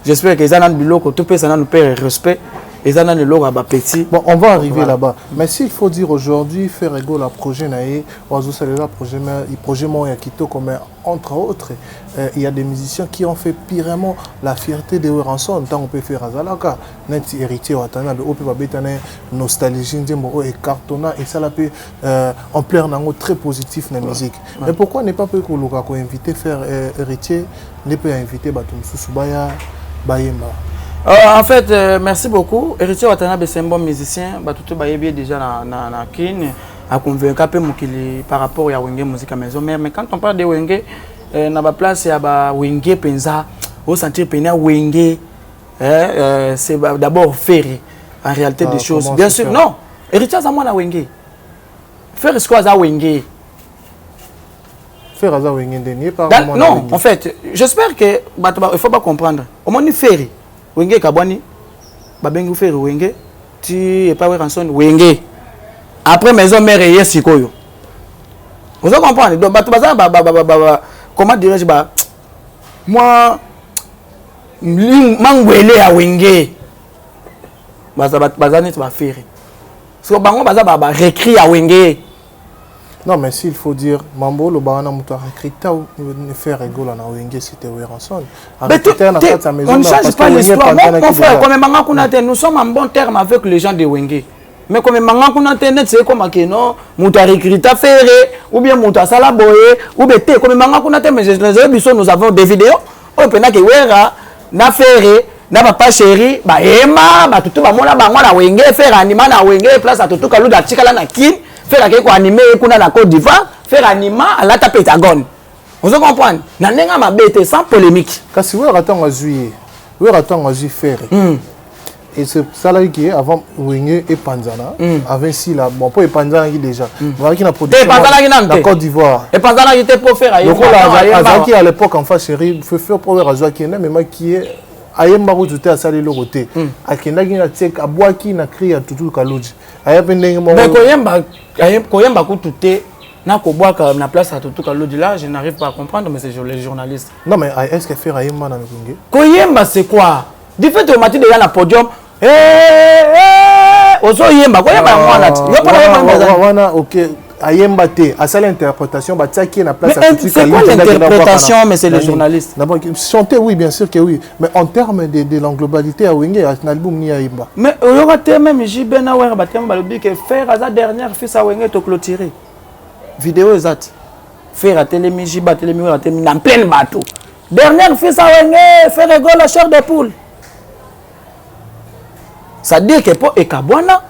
J'espère que eza nanu biloko topesa nanu mpe respect, eza nanu eloko ya bapetits. Bon, on va arriver là-bas, mais s'il faut dire aujourd'hui, Ferre Gola, projet na ye azosalela, projet, mais projet moko ya kitoko, mais entre autres, il y a des musiciens qui ont fait pirement la fierté de Werrason ntango mpe Ferre azalaka, neti Héritier Watanabe oyo mpe babetana Nostalgie, nzembo oyo ecartonna, esala mpe ampleur nango très positif na musique. Mais pourquoi ne pas mpe koluka koinviter faire Héritier nde mpe ainviter bato mosusu baya bayemba? En fait, merci beaucoup. Héritier Watanabe, c'est un bon musicien. Bah, tout le déjà na Kin, a convaincu un peu mokili par rapport à Wenge Musique Maison Mère. Mais quand on parle de Wenge, na ba place ya ba Wenge penza, au sentir pena Wenge, c'est d'abord Ferré en réalité des choses. Bien sûr, non. Héritier aza mwana Wenge. Ferré c'est quoi za Wenge? Ferré aza Wenge ndeni? Non, en fait, j'espère que bah, il faut pas comprendre. Omoni Ferré Wenge ekabwani, babengi Ferré Wenge ti epai Werrason Wenge, après Maison Mère eye sikoyo. Ozo comprendre? Donc bato baza, comment dirais-je, ba moi mangwele ya Wenge baza neti baFerré siko, bango baza barecrue ya Wenge. Non, mais s'il faut dire, mambo oloba wana, moto arecruta Ferre Gola na Wenge, c'était Werrason. On ne change pas l'histoire, mon frère. Comme manga kuna te, nous sommes en bon terme avec les gens de Wenge, mais comme manga kuna te net, c'est comme que non, moto arecruta Ferré ou bien moto asala boye ou bien te, comme manga kuna te. Mais biso, nous avons des vidéos oyo mpena ke Wera na Ferré na Papa Chéri bayemba, bato tu bamona bango na Wenge. Ferré anima na Wenge, place atotuka luda atikala na Kine, Ferré akei koanimer ye kuna na Côte d'Ivoire. Ferré anima, alata pentagone. Ozo comprendre? Na ndenge ya mabe te, sans polémique. Kasi Wera ntango azwi ye, Wera ntango azwi Ferré, esalaki ke avant Wenge epanzana, avant esila, bon, mpo epanzanaki déjà, bazalaki na production epanzanaki nanu te. Na Côte d'Ivoire. Epanzanaki te mpo Ferré lokola azalaki à l'époque enfant chéri, Ferré mpo Wera azwaki ye, namemaki ye, ayemba kutu te, asali eloko te, akendaki na tie, abwaki na cri ya Tutu Kaluji, aya mpe ndenge moko. Koyemba, koyemba kutu te, na kobwaka na place ya Tutu Kaludi, là je n'arrive pas à comprendre, mais c'est les journalistes. Non, mais est ce que Ferré ayemba na Wenge? Koyemba, c'est quoi? Du fait omati déjà na podium, ozoyemba, koyemba yango wana ti yo mpona wana. Ok, ayemba te, asali interprétation, batiaki ye na place. C'est quoi l'interprétation? Mais c'est les journalistes. Chanter, oui, bien sûr que oui, mais en termes de la globalité ya Wenge, na album ni ayemba. Mais oyoka te, même JB na Wera batema, balobi ke Ferré aza dernière fils ya Wenge, toclôturer. Vidéo eza te. Ferré atelemi, JB atelemi, Wera atelemi na pleine bateau, dernière fils ya Wenge, Ferré Gola, chair de poule. C'est-à-dire que mpo ekabwana,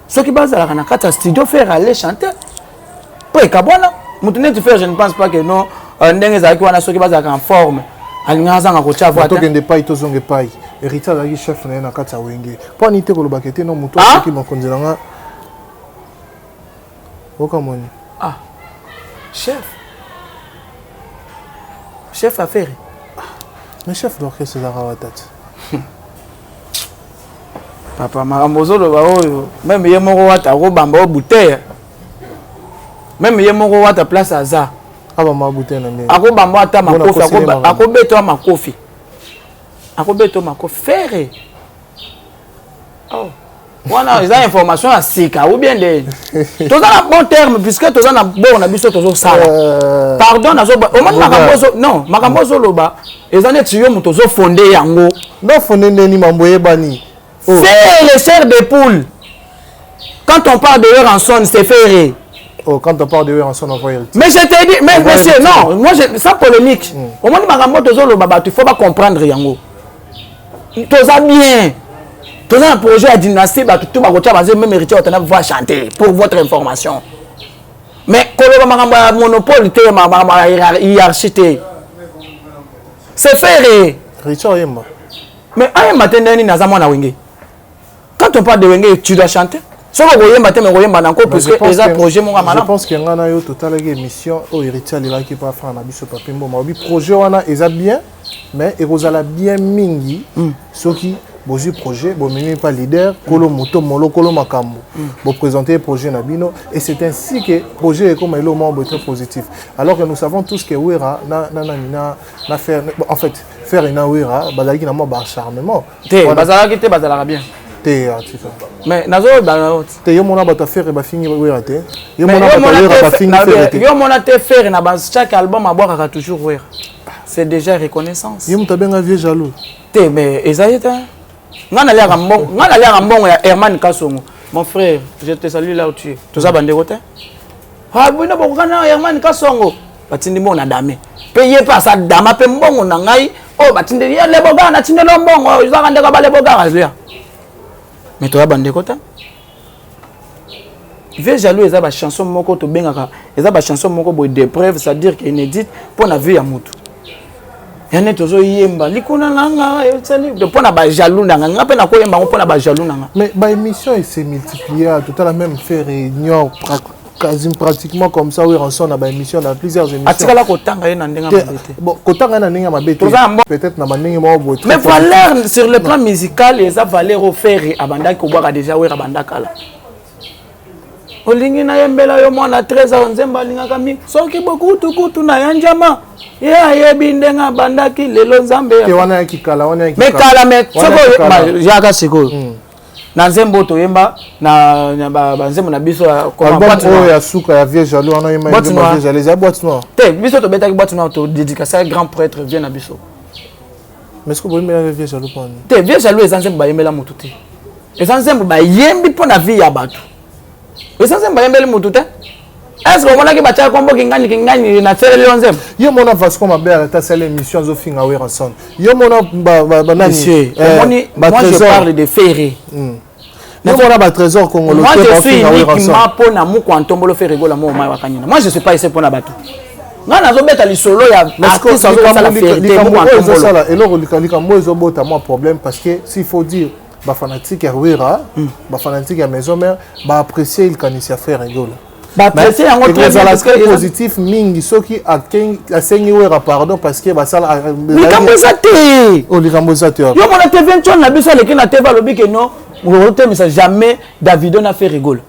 soki bazalaka na kati ya studio, Ferré aller chanter, mpo ekabwana. Motu neti Ferré, je ne pense pas que non, ndenge ezalaki wana, soki bazalaka en forme, alingaka azanga kotia voix. Tokende epai, tozonga epai. Héritier azalaki chef na ye na kati ya Wenge, mpo ani te kolobaka ete no motu asoki mokonzi na nga okamoni. Ah, chef, chef affaire. Mais chef d'orchestre ezalaka watati. Papa, makambo ozoloba oyo, même ye moko Wata akobamba oyo bouteille. Même ye moko Wata, place aza, abamba bouteille na ndenge akobamba ata makofi, akobeta makofi, akobeta makofi Ferré. Oh. Wana eza information ya sika ou bien nde toza na bon terme, puisque toza na bord na biso tozosala. Pardon, omoni makambo non, makambo ozoloba eza neti yo moto ozofonde yango. Nofonde ndeni? Mambo eyebani. Ferré, chair de poule. Quand on parle de Werrason, c'est Ferré. Oh, quand on parle de Werrason, on voit Héritier. Mais je te dis, mais monsieur, non, moi, je, sans polémique. Omoni makambo tozoloba bato, il faut pas comprendre yango. Toza bien. Toza un projet à dynastie, bato tout bakotia baze même Héritier Watanabe va chanter pour votre information. Mais koloba makambo ya monopole te, makambo ya hiérarchie te. C'est Ferre. Richard Yemba. Mais ayemba te ndenge nini aza mwana Wenge. Quand on parle de Wenge, tu dois chanter. Soki okoyemba te, me koyemba nango, puisque eza projet moko ya Je malamu. pense que nga na yo totalaki émission oyo Héritier alelaki pa frère na biso Papi Mboma. Obi projet wana eza bien, mais ekozala bien mingi soki bozwi projet, bomemi pa leader kolo moto molo kolo makambo, boprésenter projet na bino, et c'est ainsi que projet ekoma eloko moko boye très positif, alors que nous savons tous que Wera na na nani na faire, bon, en fait Ferre na Wera bazalaki na mwa baacharnement. Te, bazalaki te, bazalaka bien. Te, atika. Mais nazoyeba na yo. Te, yo mona bato ya Ferre bafingi Wera te, yo Mais mona yo bato ya mona Wera te bafingi Ferre te. Yo mona te, Ferre na ba chaque album abwakaka toujours Wera, c'est déjà reconnaissance. Ye moto abenga vieux jaloux. Te, mais eza ye te. Nga naliaka mbongo, nga naliaka mbongo ya Herman Kasongo. Mon frère, je te salue là où tu es. Toza bandeko te. Ah, bino bokokana na Herman Kasongo, batindi mbongo na dame mpe ye mpe asa dama mpe mbongo na ngai oyo batindeli ye lebogara, natindeli yo mbongo, ezaka ndeko balebogara azoya, mais toya bandeko te. Vieux jaloux eza bachanson moko tobengaka, eza bachanson moko boye de preuve, c'est-à-dire que inédite mpo na vie ya motu ya nde tozoyemba likuna na nga esali mpo na bajaloux na nga. Nga mpe nakoyemba yango mpo na bajaloux na nga. Mais baémission ese multiplier, totala même faire réunion quasi pratiquement comme ça, Werrason na baémission, na plusieurs émissions. Atikala kotanga ye na ndenge ya mabe te. Bon, kotanga ye na ndenge ya mabe te. Toza na Peut-être na bandenge moko boye très Mais valeur sur le plan musical eza valeur oyo Ferre abandaki kobwaka déjà. Wera abanda kala. Olingi nayembela yo mwana 13 ans, nzembo alingaka mingi, soki bokutukutu na ya njama, ye ayebi ndenge abandaki lelo Nzambe. Te, wana yaki kala, wana yaki Mais kala, mais Wana soki yaki kala. Yaka sikoyo na nzembo oyo toyemba na banzembo na biso ya Album Boîte oyo noire. ya suka ya vieux jaloux wana oyemba. Boîte Nzembo ya noire. vieux jaloux eza boîte noire. Te, biso tobetaki boîte noire, todédicace grand prêtre vie na biso. Mais est-ce que boyembela vieux jaloux mpo nini? Te, vieux jaloux eza nzembo bayembela motu te, eza nzembo bayembi mpo na vie ya bato, eza nzembo bayembeli motu te. Est ce que omonaki batiaka kombo kingani kingani na seleli yo nzembo? Yo mona Vasco mabe ata asala émission azofinga Werrason, yo mona banani? Monsieur, omoni, moi je parle de Ferré. Yo mona batrésor congolo Moi te je suis bafinga Werrason. uniquement mpo na mukwa ntombolo Ferre Gola mo mai wakanyina. Moi je suis pas ici mpo na bato. Ngai nazobeta lisolo ya artiste azosala fierté. Likambo mukwa oyo ntombolo. Ezosala eloko, likambo oyo ezobota mwa problème, parce que s'il faut dire, bafanatique ya Wera, bafanatique ya Maison Mère baapprécie likanisi ya Ferre Gola. Baapprécie yango très bien, Ekozala parce que très positif mingi soki asengi Wera pardon, parce que basala Likambo eza te. Oh, likambo eza te. Yo mona TV ntone na biso aleki na TV, alobi ke non, otemisa jamais Davido na Ferre Gola.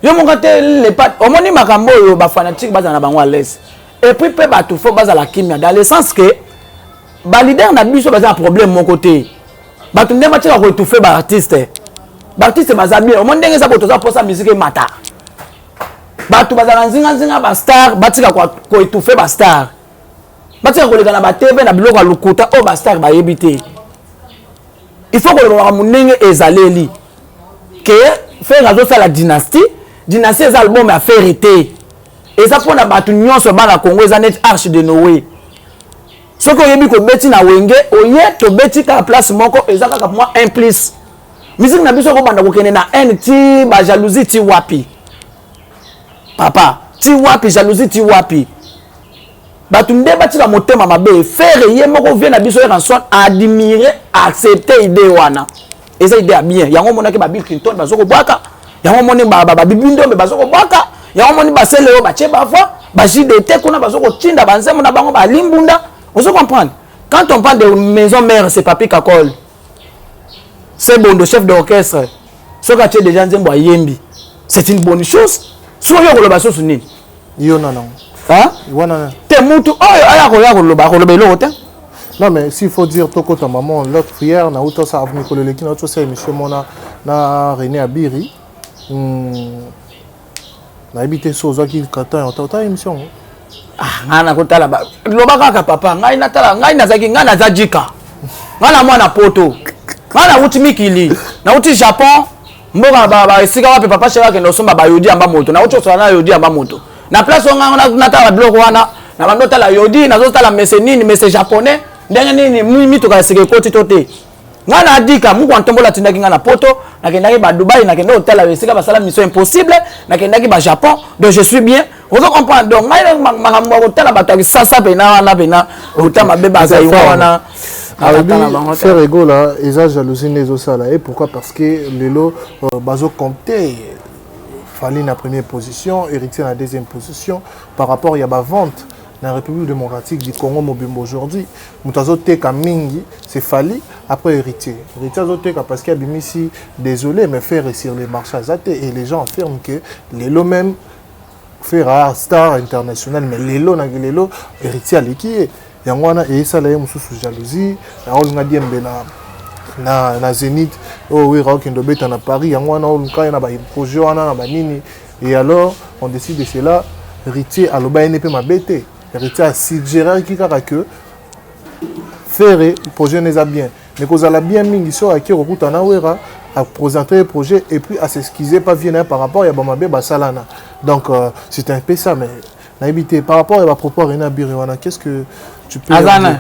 Yo moko te lepa omoni makambo oyo, bafanatique bazala na bango à l'aise, et puis mpe bato fo bazala kimia, dans le sens que baleader na biso baza na problème moko te. Bato nde batika koétouffe baartiste. Baartiste baza bien. Omoni ndenge eza boye, toza mposa musique emata. Bato bazala nzinganzinga bastar, batika koétouffe bastar, batika koleka na batv na biloko ya lokuta oyo bastar bayebi te. Il faut koloba makambo ndenge ezaleli ke Ferre azosala dynastie. Dynastie eza album ya Ferre te, eza mpona bato nyonso bana Congo. Eza neti arche de Noé, soki oyebi kobeti na Wenge, oye tobeti kaka place moko, eza kaka mwa un plus. Musique na biso ekobanda kokende na haine ti bajalousie ti wapi, papa? Ti wapi jalousie? Ti wapi? Bato nde batika motema mabe. Ferre ye moko vie na biso Werrason admire, accepte idée wana, eza idée ya bien. Yango omonaki ba Bill Clinton bazo kobwaka yango, omoni babibi ndombe bazo kobwaka yango, omoni basele oyo batie bavoix ba JDT kuna bazo kotinda banzembo na bango balimbunda. Ozo comprendre? Quand on parle de Maison Mère, c'est Papi Kakol, c'est Bondo, chef d'orchestre. Soki atie déjà nzembo ayembi, c'est une bonne chose. Soki oyo koloba susu nini? Yo nanango. Hein? Wana Te, mutu oyo aya koya koloba, akoloba eloko te. Non, mais s'il faut dire, tokota maman, l'autre hier na uta sa mikolo eleki na uta émission mona na René Abiri. Nayebi te so ozwaki katan ya ota émission ngo. Ah, ngai nakotala loba kaka papa, ngai natala, ngai nazalaki, ngai naza jika, ngai na mwana poto, ngai nauti mikili, nauti Japon. Mboka esika wapi papa chéri akende osomba bayodi yamba moto, nauti osola na yodi yamba moto na place oyo. Ngango natala biloko wana na bando otala yodi, nazotala mese nini, mese japonais, ndenge nini mituka ya sika ekoti to te. Ngai na adika muku antombola atindaki ngai na Poto, nakendaki ba Dubai, nakende kotala esika basala Mission Impossible, nakendaki ba Japon. Donc je suis bien, ozo comprendre. Donc ngai makambo ya kotala bato ya kisasa pena wana pena ota mabe bazali wana. Alobi Ferre Gola eza jalousie nde ezosala ye. Pourquoi? Parce que lelo bazocompte Fally na première position, Héritier na deuxième position par rapport ya bavente na République démocratique du Congo mobimba. Aujourd'hui, moto azoteka mingi, c'est Fally, après Héritier. Héritier azoteka parce que abimisi Désolé, mais Ferre sur les marchés aza te. Et les gens affirment que lelo même Ferre star international, mais lelo na lelo Héritier aleki ye. Yango wana eyesala ye mosusu jalousie, aolinga diembela na Zénith oyo Wera okende obeta na Paris. Yango wana oluka ye na baprojet wana na banini. Et alors on décide de cela. Héritier aloba ye ne mpe mabe te. Héritier asuggéraki kaka que Ferre, projet na eza bien, mais kozala bien mingi so aki kokuta na Wera, aprésente ye projet et puis as'excuse pa vie na ye par rapport ya bamabe basalana. Donc c'est un peu ça. Mais nayebi te, par rapport ya bapropos ya René Abiri wana, qu'est ce que tu peux Aza nani?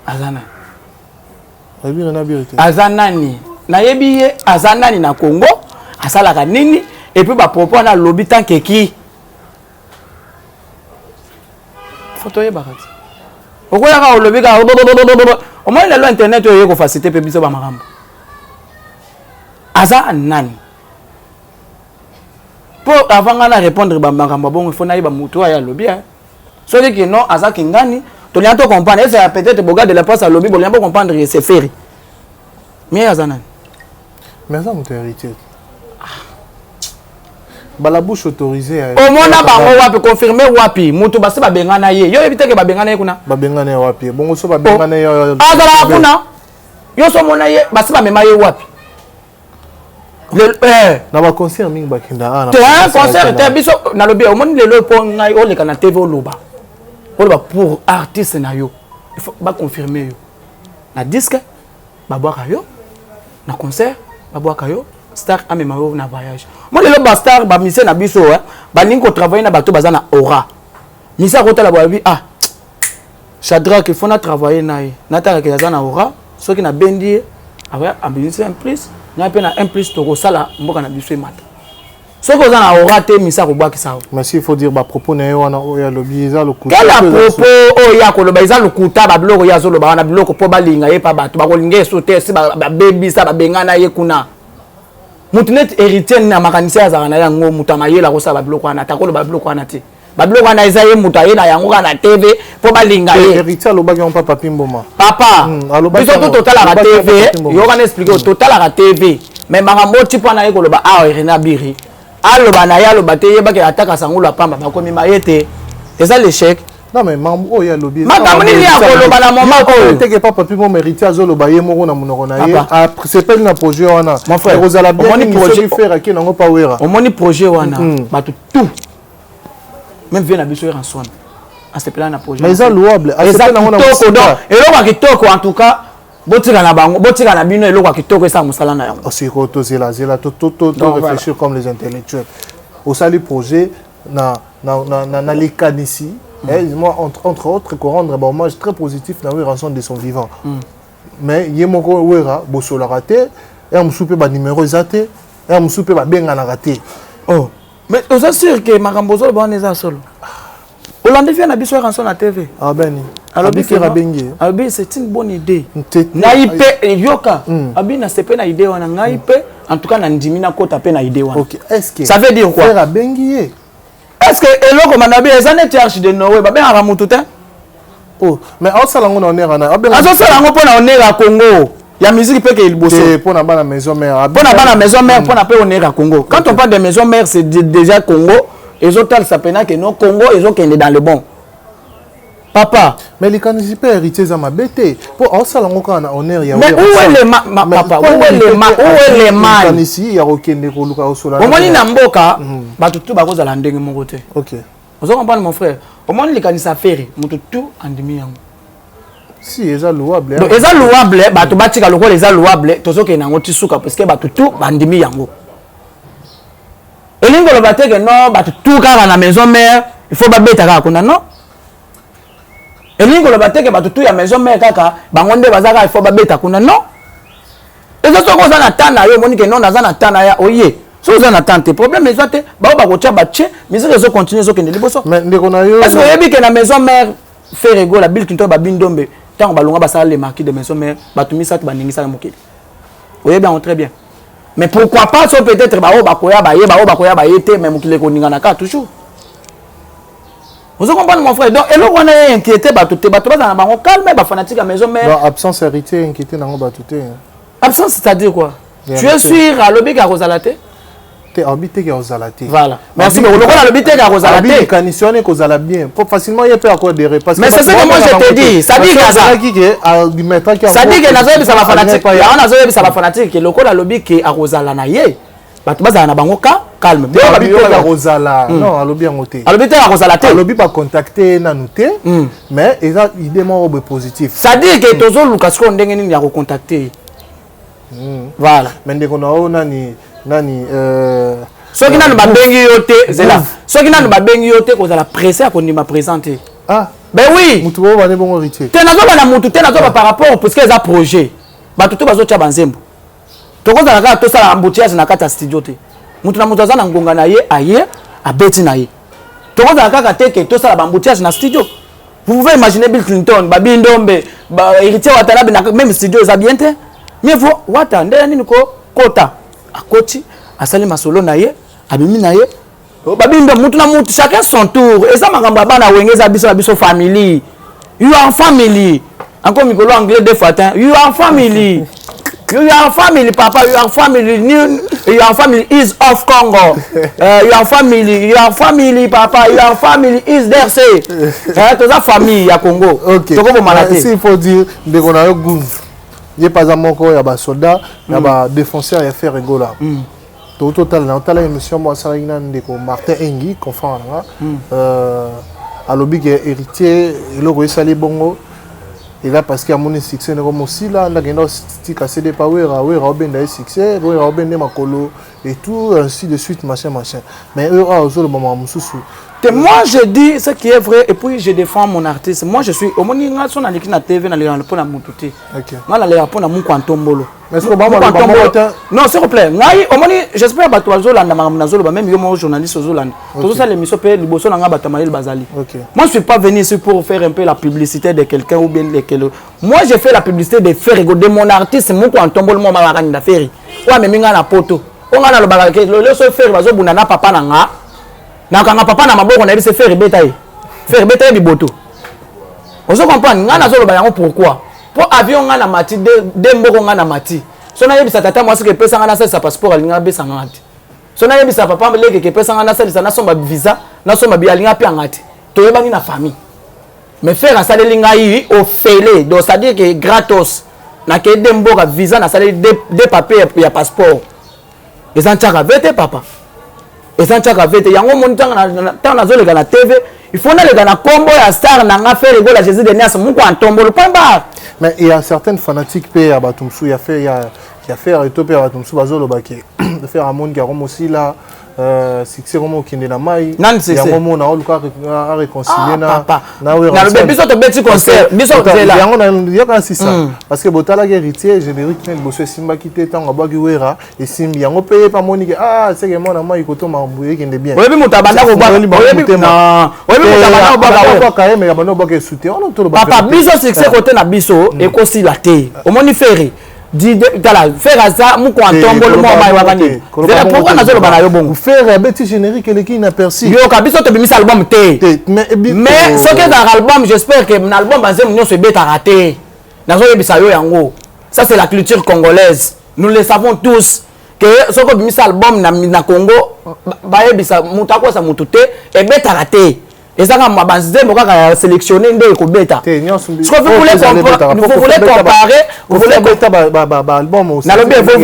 Aza nani? Oyebi René Abiri te? Aza nani? Nayebi ye. Aza nani na Congo? Asalaka nini? Et puis bapropos wana alobi tankeki fo toyebaka ti okoyaka olobi kaka. Omoni lelo internet oyo eye kofacilité mpe biso bamakambo. Aza nani? Mpo avant ngai na répondre bamakambo ya bongo, ifo nayeba motu oyo alobi. Soki kino aza kingani, tolinga to comprendre. Ezala peut-être Boga de la Presse alobi, bolinga bo comprendre c'est Ferre, mais aza nani? Mais aza moto Héritier, bala bouche autorisée. Omona bango wapi? Confirme wapi? Moto basi babengana ye, yo oyebi teke babengana ye kuna. Babengana ye wapi? Bongo so babengana ye? Azalaka kuna. Yo so omona ye, basi bamema ye wapi? Na baconcert mingi bakenda. Te, concert te. Biso nalobi, omoni lelo, mpo ngai oleka na TV, oloba, oloba pour artiste na yo, il faut baconfirme yo na disque, babwaka yo na concert, babwaka yo star, amema yo na voyage. Mo lelo bastar, bamusicien na biso balingi kotravaille na bato baza na aura. Musicien akotala boyabi: "Ah, Shadrack, il faut na travailler na ye, natalaka aza na aura. Soki nabendi ye, abimisi un plus, ngai mpe na un plus, tokosala mboka na biso emata." Soki oza na aura te, misa akobwakisa yo. Mais il faut dire, bapropos na ye wana oyo alobi eza lokuta? Quel propos oyo ye akoloba eza lokuta? Babiloko ye azoloba wana, biloko mpo balinga ye mpa bato bakolinga ye so te. Si babebisa, babengana ye kuna. Motu neti Héritier na makanisi azalaka na yango, moto amayela akosala babiloko wana ata akoloba biloko wana te. Babiloko wana eza ye moto aye na yango kaka na TV mpo balinga ye. Héritier alobaki yango mpa Papi Mboma. Papa, biso tu totalaka TV, yoka na explique. Totalaka TV, mais makambo oti mpo wana ye koloba awa, René Abiri aloba na ye, aloba te, yebaki ataka sangolo ya pamba, bakomima ye te, eza l'échec. Non, mais mambo oyo alobi Makambo nini ya koloba na moment oyo? Teke pa Papi Mboma, Héritier azoloba ye moko na monoko na ye, asepeli na projet wana. Mon frère, ekozala bien mingi soki Ferre ake nango pa Wera. Omoni projet wana, bato tout, même vie na biso Werrason asepela na projet. Mais eza louable. Eza kitoko. Donc eloko ya kitoko, en tout cas botika na bango, botika na bino eloko ya kitoko, esala mosala na yango. Sikoyo tozela zela, to réfléchir comme les intellectuels. Osali projet na likanisi, moi, entre autres korendre bahommage très positif na Werrason de son vivant, mais ye moko Wera bosolaka te, ya mosusu mpe banimero eza te, ya mosusu mpe babenganaka te. Oh, mais oza sûr ke makambo ozoloba wana eza solo? Olandi vie na biso Werrason na TV? Abeni alobi Ferre abengi ye. Alobi c'est une bonne idée. Ngai mpe yoka, abi nasepe na idée wana, ngai mpe en tout cas nandimi nakota mpe na idée wana. Ok, est-ce que Ça veut dire quoi? Ferre abengi ye? Est ce que eloko manabi eza neti arche de Noé, babengaka mutu te? Oh, mais aosala yango na honneur wana. Azosala yango mpo na honneur ya Congo, ya musique mpe ke liboso. Mpo na bana maison mère. Mpo na bana maison mère, mpo na mpe honneur ya Congo. Quand on parle de maison mère, c'est déjà Congo. Ezotalisa mpena ke no Congo ezokende dans le bon, papa. Mais likanisi mpe Héritier eza mabe te, mpo aosala yango kaka na honneur ya Mais où est le ma, papa, où est le ma, où est le mal? Likanisi ya kokende koluka kosola. Omoni, na mboka bato tu bakozala ndenge moko te. Ok. Ozo comprendre, mon frère? Omoni likanisi ya Ferre, moto tu andimi yango. Si eza louable. Donc eza louable, bato batika lokola eza louable, tozokende yango ti suka parce que bato tout bandimi yango. Elingi koloba te ke non, bato tout kaka na maison mère il faut babeta kaka kuna, non. Elingi koloba te ke bato tout ya maison mère kaka bango nde baza kaka il faut babeta kuna, non. Eza soki oza na temps na yo, omoni ke non, naza na temps na ya oye. Soki oza na temps te, problème eza te, bao bakotia batie musique ezocontinue, ezokende liboso. Mais ndeko na yo, Parce que oyebi ke na maison mère, Ferre Gola, Bill Clinton, Babindombe, ntango balonga basala le marquis de maison mère, bato misato baningisaka mokili, oyebi yango très bien. Mais pourquoi pas, so peut-être bao bakoya baye, bao bakoya baye te, mais mokili ekoningana kaka toujours. Ozo comprendre, mon frère? Donc eloko wana ye inquiété bato te, bato bazala na bango calme, bafanatique ya maison mère. Donc absence héritier inquiété nango bato te? Absence, c'est-à-dire quoi? Tu es sûr? Alobi ka kozala te. Te, alobi te ke ozala te. Voilà, merci beaucoup. Lokola alobi te ke akozala te, likanisi wana ekozala bien po facilement ye mpe akoadhérer parce Mais c'est ce que moi je te dis, ça dit kaza ça dit que nazoyebisa bafanatique yango, nazoyebisa bafanatique ke lokola alobi ke akozala na ye, bato bazala na bango ka calme. Alobi te akozala, non, alobi yango te. Alobi te akozala te. Alobi bacontacte nanu te, mais eza idée moko boye positif. Ça dit ke tozoluka sikoyo ndenge nini ya kocontacte ye, voilà. Mais ndeko na oyo nani nani? Soki nanu babengi yo te, zela. Soki nanu babengi yo te, kozala pressé ya kondima présent te. Ah. Ben oui. Mutu oyo bane bongo héritier? Te, nazoba na mutu te, nazoba par rapport, parce que eza projet, bato to bazotya banzembo, tokozala kaka tosala embouteillage na kati ya studio te. Mutu na mutu aza na ngonga na ye, aye abeti na ye. Tokozala kaka te ke tosala baembouteillage na studio. Vous pouvez imaginer Bill Clinton, Babi Ndombe, ba Héritier Watanabe na même studio, eza bien te. Mieux vaut wata nde nini ko kota, akoti, asali masolo na ye, abimi na ye. Babi Ndombe, mutu na mutu, chacun son tour. Eza makambo ya bana Wenge, eza biso na biso family. You are family. Encore mikolo anglais deux fois tin. You are family, you are family, papa, you are family. New, you are family is of Congo. You are family, you are family, papa, you are family is DRC. Toza famille ya Congo. Ok. Tokobomana te. S'il faut dire, ndeko na yo Gouv, ye mpe aza moko ya basoldat ya badéfenseur ya Ferre Gola. Totala na otala émission mo asalaki na ndeko Martin Engi, confrère na nga. Alobi ke héritier eloko esali bongo eza parce que amoni succès ndeko mosila, ndakenda tika CD pa Wera, Wera obenda ye succès, Wera obende makolo et tout, ainsi de suite, machin machin. Mais oyo awa ozoloba makambo mosusu. Te, moi je dis ce qui est vrai et puis je défends mon artiste. Moi je suis, omoni nga so naleki na TV, naleka mpo na mutu te. Nga naleka mpo na Mukwa Ntombolo. Mais est-ce que bama loba moko te? Non, s'il vous plaît, ngai omoni, j'espère bato bazolanda makambo nazoloba, même yo moko journaliste ozolanda. Tozosala émission mpe liboso na nga bato ya mayele bazali. Moi je suis pas venu ici pour faire un peu la publicité de quelqu'un ou bien de quel. Moi je fais la publicité de Ferre, de mon artiste Mukwa Ntombolo, mo malakani na Ferre oyo amemi ngai na poto. Oyo ngai nalobaka ke lelo so Ferre bazobunda na papa na nga, nakanga papa na maboko, nayebi se Ferre beta ye, Ferre beta ye biboto. Ozo comprendre? Ngai nazoloba yango pourquoi? Mpo avion ngai na mati de mboko, ngai na mati, so nayebisa tata mwasi ke epesa ngai nasalisa passeport, alingi abesa ngai te. So nayebisa papa leke ke epesa ngai nasalisa, nasomba visa, nasomba bi, alingi apianga te. Toyebani na famille. Mais Ferre asaleli ngai ofele, donc c'est à dire que gratos nakei de mboka, visa nasaleli deux papier ya passeport, eza ntiaka ve te papa, eza ntiaka ve te. Yango omoni, ntango nazoleka na TV, il faut naleka na nkombo ya star na nga Ferre Gola, Jésus de Nias, Mukwa Ntombolo, point barre. Mais il y a certaines fanatiques mpe ya bato mosusu ya Ferre, ya Ferre to mpe ya bato mosusu bazolobaki Ferre amoniki yango mosila, succès komo okende na mai. Nani succès? Yango mona oluka aréconcilie na Nalobi biso tobeti concert, biso nzela. Yango yoka sisa, parce que botalaki héritier, générique na liboso esimbaki te, ntango abwaki Wera esimbi. Yango mpe ye mpe amoniki, ah seke mwana mai koto makambo ekende bien. Oyebi moto abanda kobwaka, oyebi moto abanda kobwaka ye, mais abanda kobwaka esute wana toloba. Papa, biso succès kote na biso ekosila te. Omoni Ferre, tala, Ferre aza Mukwa Ntombolo mwa mai waka nini. Zela, pourquoi nazoloba na yo bongo? Ferre abeti générique eleki inaperçu. Yoka, biso tobimisa album te, mais soki ezalaka album, j'espère que na album banzembo nyonso ebetaka te. Nazoyebisa yo yango, ça c'est la culture congolaise, nous le savons tous que soki obimisa album na Congo, bayebisa moto akosa motu te, ebetaka te. Eza kaka banzembo kaka ya sélectionné nde ekobeta. Vous voulez comparer, vous voulez, nalobi, vous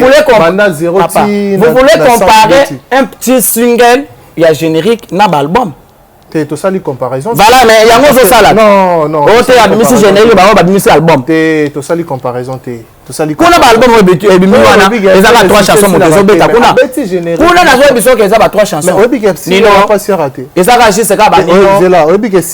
voulez comparer un petit single ya générique na baalbum? Te, tosali comparaison. Voilà, mais yango ozosala. Non, non. Oyo te, abimisi générique, bango babimisi album. Te, tosali comparaison te. Tosali kuna baalbum oyo ebimi wana, ezaka trois chansons. Moto ezobeta kuna kuna, nazoyebi biso ke eza ba trois chansons. Ezaka juste kaka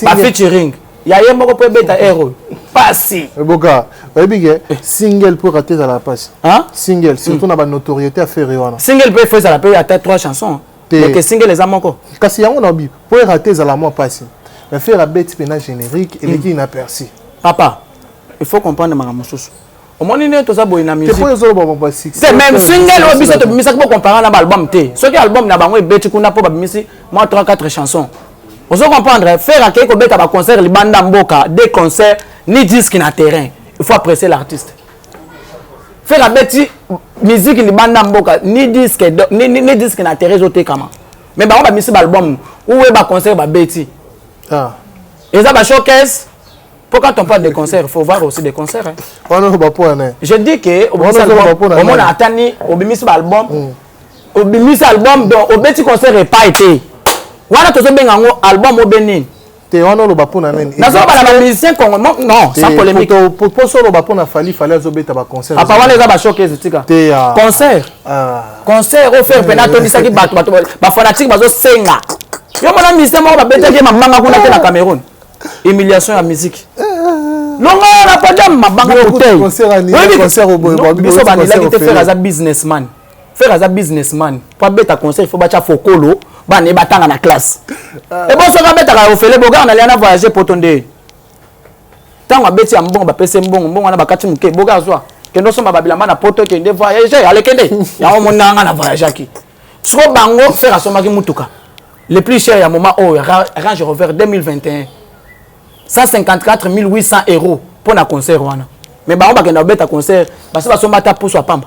bafeaturing ya ye moko mpo ebeta aire oyo pasi. Eboka, oyebi ke single mpo rate ezala pasi. Single, surtout na banotoriété ya Ferre wana. Single mpe fo ezala mpe ata trois chansons, donc single eza moko. Kasi yango na bi mpo erate ezala mwa pasi, mais Ferre abeti mpena générique eleki inaperçu. Papa, il faut comprendre makambo mosusu. Omoni nde toza boye na musique. Te, même single oyo biso tobimisaki, bocompare na baalbum te. Soki album na bango ebeti kuna mpo babimisi mwa 3 4 chansons, ozo comprendre? Ferre akei kobeta baconcert libanda mboka, deux concerts, ni disque na terrain. Il faut apprécier l'artiste. Ferre abeti musique libanda mboka, ni disque, ni disque na terrain ezotekama, mais bango bamisi baalbum uwe baconcert babeti eza bashowcase. Pour quand on parle de concerts, il faut voir aussi des concerts. Hein. Je dis que omona atani obimisi ba album, obimisi album, donc obeti concert epai te. Wana tozobenga yango album obe nini? Te, wana oloba mpona nani? Nazoloba na bamusicien congo, non, sans polémique. Poso oloba mpona Fally. Fally azobeta baconcert. Apa wana eza bashowcase, tika. Concert, concert oyo Ferre mpena atondisaki bato, bato bafanatike bazosenga. Yo mona musicien moko babetaki ye mabanga kuna te na Cameroun? Humiliation ya musique, longa na podium, mabanga, bouteille. Biso banelaki te. Ferre aza businessman. Ferre aza businessman po abeta concert, il faut batya fokolo bana ye batanga na classe. Ebo soki abetaka ofele, bogaka na lia na voyage poto nde ntango abeti ya mbongo, bapesi mbongo, mbongo wana bakati moke, boga azwa, kende osomba babilamba na poto, kende voyage, alekende yango monanga na voyageaki. Siko bango, Ferre asombaki mutuka le plus cher ya moment oyo, Range Rover 2021, 154 800 euros mpo na concert wana. Mais bango bakenda kobeta concert, basi basomba ata pusu ya pamba,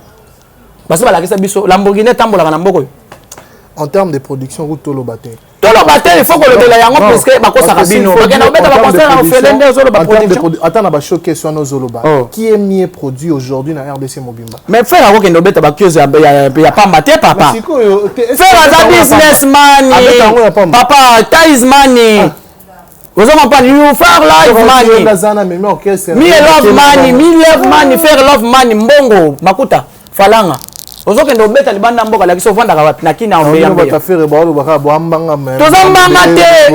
basi balakisa biso Lamborghini etambolaka na mboka oyo. En termes de production, route toloba te. Toloba te, il faut kolobela yango, puisque bakosaka bino, bakenda kobeta baconcert na ofele nde ozoloba production. Ata na bashowcase wana ozoloba, qui est mieux produit aujourd'hui na RDC mobimba? Mais Ferre akokende obeta bakiose ya pamba te, papa. Ferre aza businessman, papa. Tais money, ozo comprendre? You faire live money, me love money, me love money, Ferre love money. Mbongo, makuta, falanga. Ozokende obeta libanda mboka, lakisi ovandaka wapi na kini. Toza mbanga te.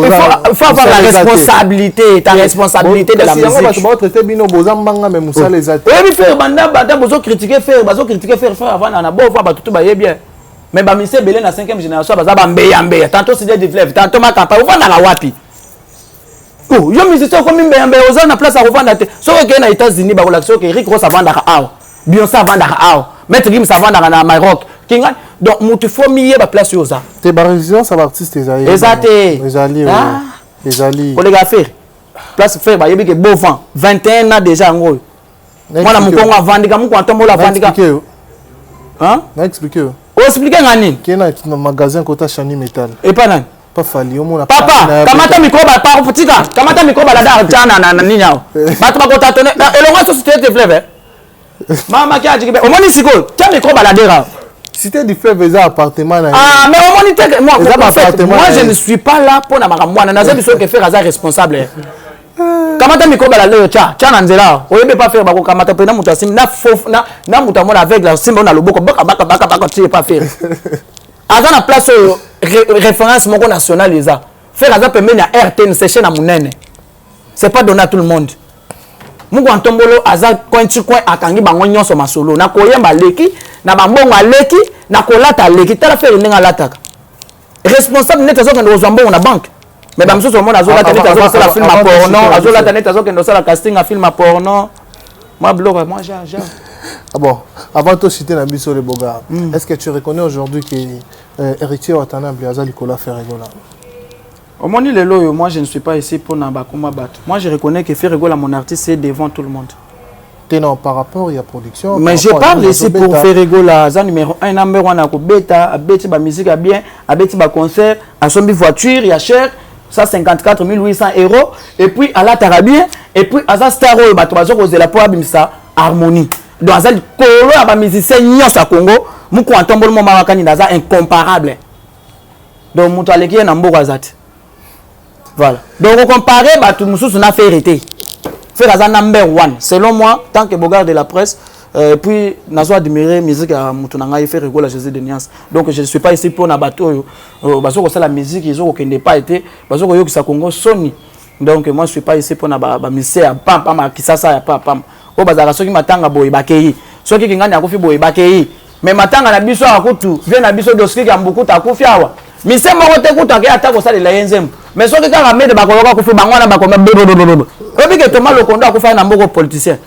Il faut avoir la responsabilité, ta responsabilité de la musique. Bino boza mbanga, mais mosala eza te. Oyebi Ferre, banda banda bozocritiquer Ferre, bazocritiquer Ferre. Ferre avanda na bova, bato to bayebi, mais bamise ebele na 5e génération baza bambeya mbeya, tantôt Cité du Fleuve, tantôt Makapa. Ovandaka wapi? Yo musicien okomi mbeya mbeya, oza na place ya kovanda te. Soki okei na États-Unis, bakolakisa oke Rick Ross avandaka awa, Beyoncé avandaka awa, Maître Gims avandaka na Maroc, kinga. Donc motu fo miyeba place oyo oza. Te, barésidence ya baartiste ezali. Eza te. Ezali, ezali. Koleka Ferre, place Ferre bayebi ke beau vent 21 ans déjà, yango oyo mwana mokongo avandika, moko atombola avandika. Na expliqué yo. Oexpliquer nga nini? Ke na magasin kota Chani Metal. Epa nani? Pa Fally, omona. Papa, kamata micro, ba tika, kamata micro balada, tia na nini awa, bato bakota tone elongo so Cité de Fleuve, mama ki ajiki. Omoni sikoyo, tia micro baladera. Cité du Fleuve eza appartement na. Ah, mais omoni te, moi, en fait, moi je ne suis pas là mpona makambo wana. Naza biso ke Ferre aza responsable. Kamata micro balada, tia, tia na nzela. Oyebi pa Ferre, bakokamata mpena moto asimbi na na moto amona aveugle, asimba na loboko, baka baka baka baka, tie pa Ferre aza na place oyo référence moko nationale eza. Ferre aza pembeni ya RTNC, chaîne ya monene, c'est pas donné à tout le monde. Muku ya ntombolo aza coin ti coin, akangi bango nyonso masolo na koyemba aleki na bambongo, aleki na kolata, aleki. Tala Ferre ndenge alataka, responsable, neti azokende kozwa mbongo na banque. Mais bamosusu omona azolata neti azokosala film ya porno, azolata neti azokende kosala casting ya film ya porno, mwa biloko mwa genre genre. Ah bon, avant de citer na biso le Boga, est-ce que tu reconnais aujourd'hui que Héritier Watanabe aza likolo Ferre Gola? Omoni lelo oyo, moi je ne suis pas ici pour na bakoma bato. Moi je reconnais que Ferre Gola, mon artiste, c'est devant tout le monde. Te, non, par rapport ya production. Mais je parle ici pour Ferre Gola, aza numéro 1, number 1 akobeta, abeti bamusique ya bien, abeti baconcert, asombi voiture ya cher, 154 800 euros, et puis alataka bien, et puis aza star oyo bato baza kozela mpo abimisa harmonie. Donc aza likolo ya bamusicien nyonso ya Congo. Moko antomboli mo mawaka nini, aza incomparable. Donc moto aleki ye na mboka aza te. Voilà, donc ocompare bato mosusu na Ferre te. Ferre aza number one selon moi, tant que bogard de la presse. Puis nazo admirer musique ya moto na ngai, Ferre Gola, Jésus de Nuance. Donc je ne suis pas ici mpona bato oyo bazo kosala musique ezokokende epai te, bazo koyokisa Congo soni. Donc moi, je suis pas ici mpona bamusiciens ya pampam ya Kisasa, ya pampam oyo bazalaka soki matanga boye bakei, soki kingani akufi boye bakei. Mais matanga na biso awa, kutu vie na biso Doskiki ya Mbukuta akufi awa, mise moko te kutu akei ata kosalela ye nzembo. Mais soki kaka mede bakoyoka akufi, bango wana bakoma bobobobobo. Oyebi ke Thomas Lokondo akufaki na mboka, politicien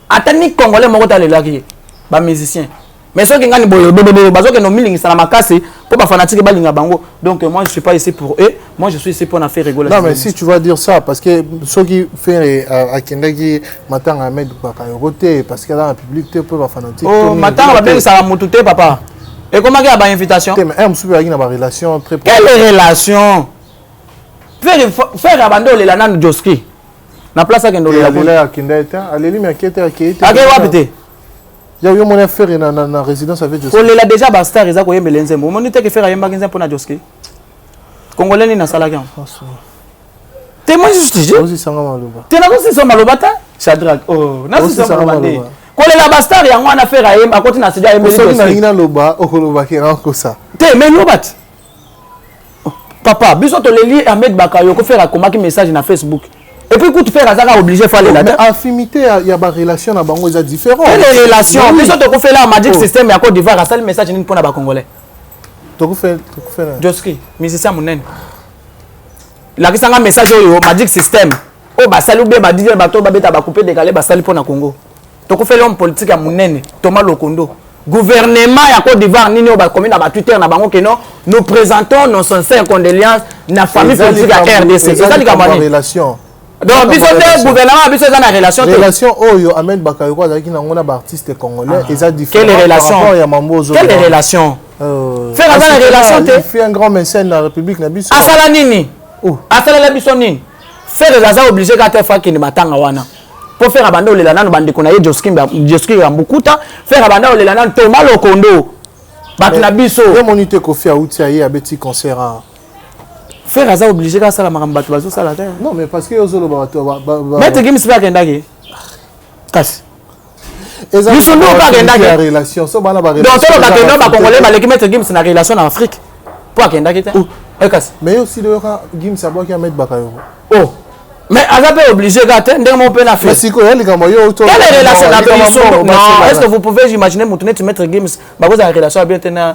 ata ni Congolais moko te alelaki ye, bamusicien. Mais soki ngani boye bobobo, bazokende omilingisa na makasi mpo bafanatiques balinga bango. Donc moi, je suis pas ici pour eux, moi je suis ici pour na Ferre Gola. Non, mais si tu vas dire ça, parce que soki Ferre akendaki matanga Ahmed Bakayoko te, parce que aza na public te mpo bafanatiques. Oh, matanga babengisaka motu te, papa, ekomaki ya bainvitation. Te, mais un mosusu azalaki na barelation très Quelle relation? Ferre abandi olela nanu Joski na place akende olela. Alela, akenda te, aleli me ake te, akei te. Akei wapi te? Ya yo mona Ferre na résidence avec Joski? Kolela déjà bastar eza koyembela nzembo. Omoni te ke Ferre ayembaki nzembo mpona Joski? Congolais nini asalaki yango te? Moi, juste je Ozisanga maloba. Te, nazosisa maloba te, Shadrack. Oh, nasisa maloba nde kolela bastar yango wana. Ferre ayemba, akoti na studio, ayembeli. Soki nalingi naloba, okolobaki nakosa. Te, mais loba te, papa. Biso toleli Ahmed Bakayoko, Ferre akomaki message na Facebook. Et puis kutu Ferre azaka obligé faut alela te. Affinité ya barelation na bango eza différent. Quelle relation? Biso tokufela Magic System ya Côte d'Ivoire, asali message nini mpona bacongolais? Tokufela Joski, musicien monene, lakisanga message oyo Magic System oyo basali, ou bien badj, bato babeta bacoupe décalé basali mpona Congo. Tokufeli homme politique ya monene Thomas Lokondo. Gouvernement ya Côte d'Ivoire nini oyo bakomi na batwitter na bango keno: "Nous présentons nos sincères condoléances na famille politique ya RDC"? Eza likambo nini? Relation. Donc biso te, gouvernement na biso eza na relation te. Relation oyo Ahmed Bakayoko azalaki nango na baartiste congolais eza différent. Quelle relation? Ya mambo. Quelle relation? Ferre aza na relation te. Il fait un grand mécène na république na biso. Asala nini? Asalela biso nini? Ferre aza obligé kaka te faut akende matanga wana, mpo Ferre abanda olela nano bandeko na ye Joski ya Mbukuta. Ferre abanda olela nano Thomas Lokondo, bato na biso. Ye moni te, Kofi auti aye abeti concert a Ferre aza obligé kaka asala makambo bato bazosala te. Non, mais parce que ozoloba bato. Maître Gims mpe akendaki, kasi biso nde mpe akendaki. Relation so bana. Donc toloba kendo bacongolais baleki Maître Gims na relation na Afrique mpo akendaki te kasi. Mais yo aussi oyoka Gims abwaki Ahmed Bakayoko. Oh, mais aza mpe obligé kaka te, ndenge moko mpe na fait. Sikoyo ya likambo yo. Quelle relation na biso? Non, est-ce que vous pouvez imaginer motu neti Maître Gims bakozala relation ya bien te na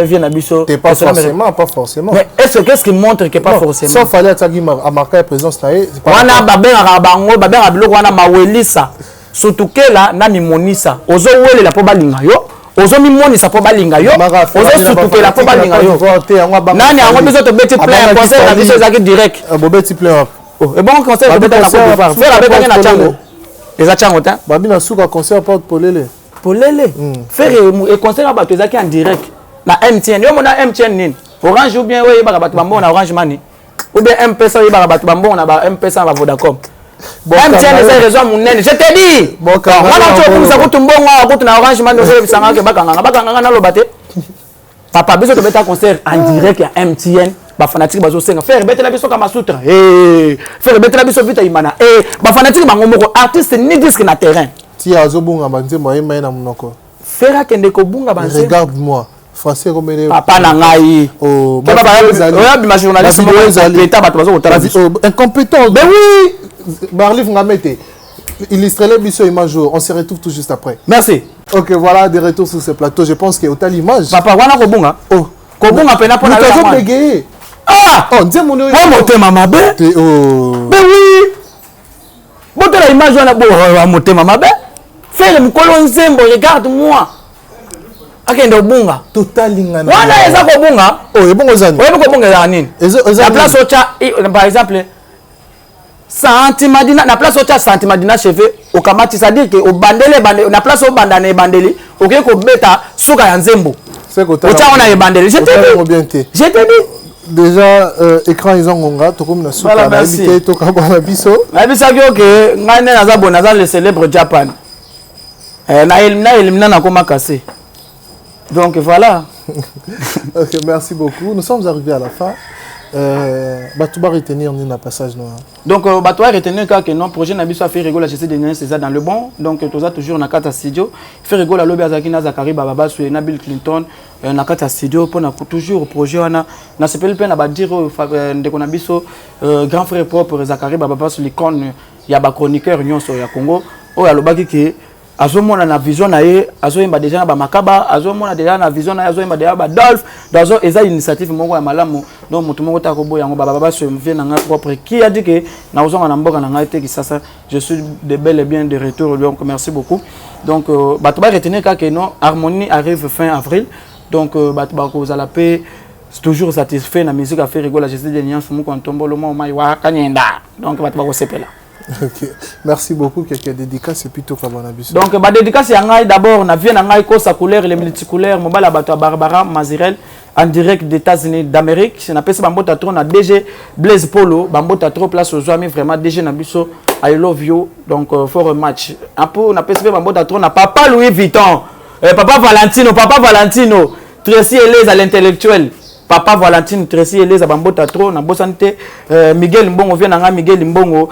vie na biso? Te, pas forcément, pas forcément. Mais est-ce que, qu'est-ce qui montre que pas forcément? Sans fallait atiaki amarka ya présence na ye. Wana babengaka bango, babengaka biloko wana mawelisa, sutukela na mimonisa. Ozowelela mpo balinga yo, ozomimonisa mpo balinga yo, ozosutukela mpo balinga yo. Nani yango? Biso tobeti plein, concert na biso ezalaki direct. Bobeti plein? Ebongo concert tobetaki na Côte d'Ivoire, Ferre abetaki na Ntiango, eza Ntiango te. Babi na suka concert porte polele. Polele. Ferre concert ya bato ezalaki en direct na MTN. Yo mona MTN nini, Orange ou bien oyo oyebaka bato bambongo na Orange Money, ou bien M-Pesa, oyebaka bato bambongo na ba M-Pesa, na ba Vodacom. MTN eza réseau monene, je te dis. Wana ti okumisa kutu mbongo awa kutu na Orange Money, ozoyebisanga ke bakanganga, bakanganga, naloba te, papa. Biso tobeta concert en direct ya MTN, bafanatiques bazosenga Ferre betela biso Kamasutra, Ferre betela biso Vita Imana. Bafanatiques bango moko, artiste ni disque na terrain. Ti azobunga banzembo, ayemba ye na monoko. Ferre akende kobunga banzembo. Regarde moi, français komele. Papa na ngai, oyabima journaliste moko incompétent, bato baza kotala biso. Incompétent. Ben oui. Barlif Ngamete, illustrez biso image. On se retrouve tout juste après. Merci. Ok, voilà, de retour sur ce plateau. Je pense que autant l'image. Papa, wana kobunga. Oh. Kobunga pena mpona. Bégayer. Ah! Oh, nzembo po motema mabe. Oh. Ben oui, botala image wana, bo motema mabe. Ferre mokolo nzembo "Regarde moi", akende obunga. Totalingana. Wana eza kobunga. Oh, ebongo ezani? Oyebi kobunga ezala nini? Na place otya, par exemple, sentiment dina, na place otya sentiment d'inachevé, okamati, c'est-à-dire que obandeli ebandeli, na place obanda na ebandeli, okoki kobeta suka ya nzembo, otya ngo na ebandeli. Je te dis, je te dis. Déjà écran eza ngonga, tokomi na suka, nayebi te, tokabwana biso. Nayebisaki oke ngai nde naza boye, naza le célèbre Japan. Na elimina, nakoma kase. Donc voilà. Ok, merci beaucoup. Nous sommes arrivés à la fin. Bato ba retenir nini na passage noir? Donc bato ba retenir kaka que non, projet na biso ya Ferre Gola Jésus de Nuance eza dans le bon. Donc toza toujours na kati ya studio. Ferre Gola alobi azalaki na Zakari Bababaswe na Bill Clinton na kati ya studio mpona toujours projet wana. Nasepeli mpe na badire oyo ndeko na biso, grand frère propre Zakari Bababaswe, l'icône ya bachroniqueur nyonso ya Congo, oyo alobaki ke azomona na vision na ye azoyemba déjà na bamakaba, azomona déjà na vision na ye azoyemba déjà badolphe. Donc eza initiative moko ya malamu. Donc moto moko taka koboya yango. Bababa vie na ngai propre qui a dit que nakozonga na mboka na ngai te, Kisasa, je suis de bel et bien de retour. Donc merci beaucoup. Donc bato baretenir kaka non, Harmonie arrive fin avril. Donc bato bakozala mpe toujours satisfait na musique ya Ferre Gola Jésus de Nuance moko ntombolo mo mai wa kanyenda. Donc bato bakosepela. Ok, merci beaucoup. Quelques dédicaces et puis tout comme on a vu. Donc, ba dédicace ya ngai d'abord na vie na ngai kosa couleur les multicouleurs mobala bato ya Barbara Mazirel en direct des États-Unis d'Amérique. Na pesa bambota trop na DG Blaise Polo, bambota trop place aux amis, vraiment DG na biso, I love you. Donc for a match. Un peu na pesa bambota trop na papa Louis Vuitton, papa Valentino, papa Valentino, Tracy Eleza l'intellectuel. Papa Valentine Tracy Eleza bambota trop na bosani te Miguel Mbongo, vie na ngai Miguel Mbongo,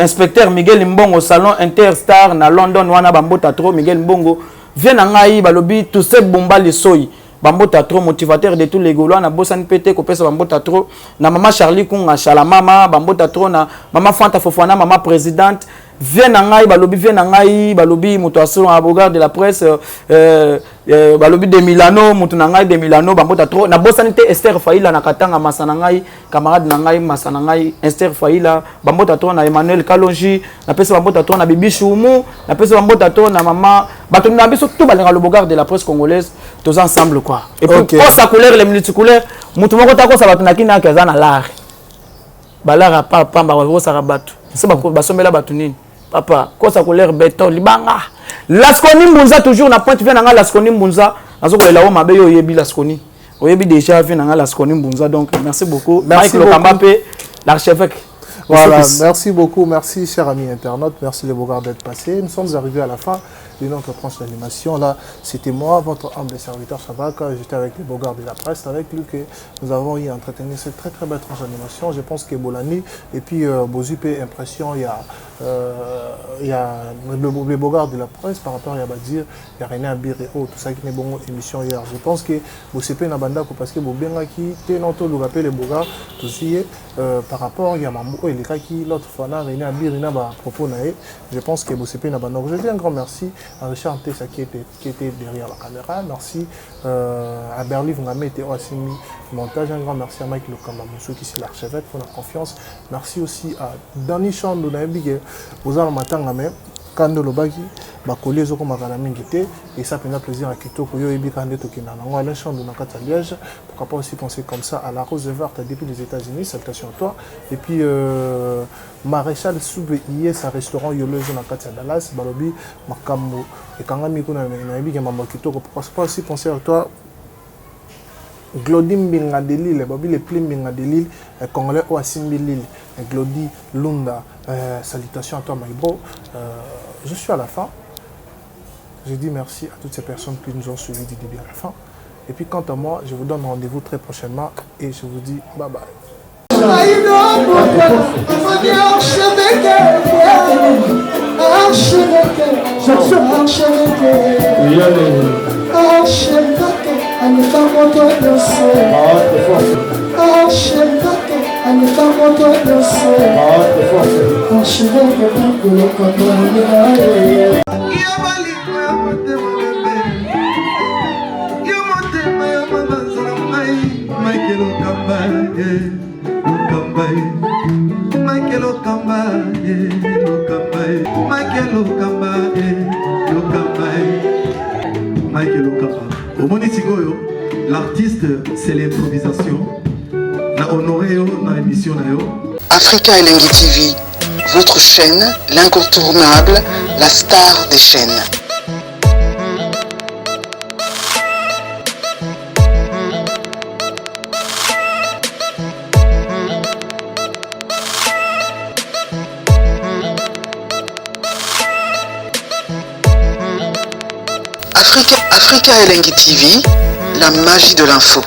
inspecteur Miguel Mbongo, salon Interstar na London wana, bambota trop Miguel Mbongo, vie na ngai balobi Toussaint Bomba Lisoi, bambota trop, motivateur de tous les Gaulois. Na bosani mpe te kopesa bambota trop na mama Charlie Kunga Chala mama, bambota trop na mama Fanta Fofana, mama présidente, vie na ngai balobi, vie na ngai balobi moto asolo avocat de la presse, balobi de Milano, moto na ngai de Milano, bambota trop. Nabosani te Esther Faila na Katanga, masa na ngai, camarade na ngai, masa na ngai Esther Faila, bambota trop na Emmanuel Kalonji. Napesi bambota trop na Bibi Chumu, napesi bambota trop na mama bato na biso tout balingaka le bogard de la presse congolaise. Toza ensemble quoi. Et puis kosa couleur les multicouleurs, moto moko takosa bato na kini ake aza na lare balara pa pamba, bakosaka bato so basombela bato nini. Papa kosa couleur béton libanga Lasconi Mbunza toujours na pointe, vie na nga Lasconi Mbunza, nazokolela o mabe. Yo oyebi Lasconi, oyebi déjà vie na nga Lasconi Mbunza. Donc merci beaucoup. Merci. Mike Lokamba mpe l'archevêque. Voilà, merci beaucoup, merci chers amis internautes, merci les Bogards d'être passés. Nous sommes arrivés à la fin de notre tranche d'animation. Là, c'était moi, votre humble serviteur Chabaka. J'étais avec les Bogards de la presse, avec lui que nous avons eu à entretenir cette très très belle tranche d'animation. Je pense que Bolani et puis Bozupe Impression, il y a les Bogards de la presse par rapport à Badir, il y a René Abir et autres, tout ça qui n'est bon émission hier. Je pense que Bosepe na bandako parce que Bobengaki, Tenoto, le les Bogards, tout par rapport il y a Mambo qui l'autre fois na René Abir na ba propos na ye. Je pense que Bosepe na bandako. Je dis un grand merci à Richard Ntessa qui était derrière la caméra. Merci à Berliv Ngamete Oasimi montage. Un grand merci à Mike Lokamba Moussou qui c'est l'archevêque pour la confiance. Merci aussi à Danny Chando nayebi ke oza na matanga mais kando olobaki bakoli ezokomaka na mingi te et ça mpenza plaisir ya kitoko. Yo oyebi kaka nde tokenda nango. Alain Chando na kati ya Liège, pourquoi pas aussi penser comme ça à la Rose Verte depuis les États-Unis, salutations à toi. Et puis Maréchal Soube iye sa restaurant Yolo ezo na kati ya Dallas, balobi makambo ekangami kuna, nayebi ke mambo ya kitoko. Pourquoi pas aussi penser à toi Glody Mbinga de Lille, Babi le pli Mbinga de Lille, Congolais oyo asimbi Lille, Glody Lunda, salutations à toi my bro. Je suis à la fin. Je dis merci à toutes ces personnes qui nous ont suivis du début à la fin. Et puis quant à moi, je vous donne rendez-vous très prochainement et je vous dis bye bye. Archevêque aleka moto nyonso, archevêque aleka moto nyonso, archevêque bakolokotolela. Yo bolingo ya motema bebe, yo motema ya mabanza na ngai, Michael Okamba ye, Okamba ye, Michael Okamba ye, Okamba ye, Michael Okamba ye, Okamba ye, Michael Okamba. Omoni sikoyo, l'artiste c'est l'improvisation. Na honoré yo na émission na yo. Africa Elengi TV, votre chaîne, l'incontournable, la star des chaînes. Africa Elengi TV, la magie de l'info.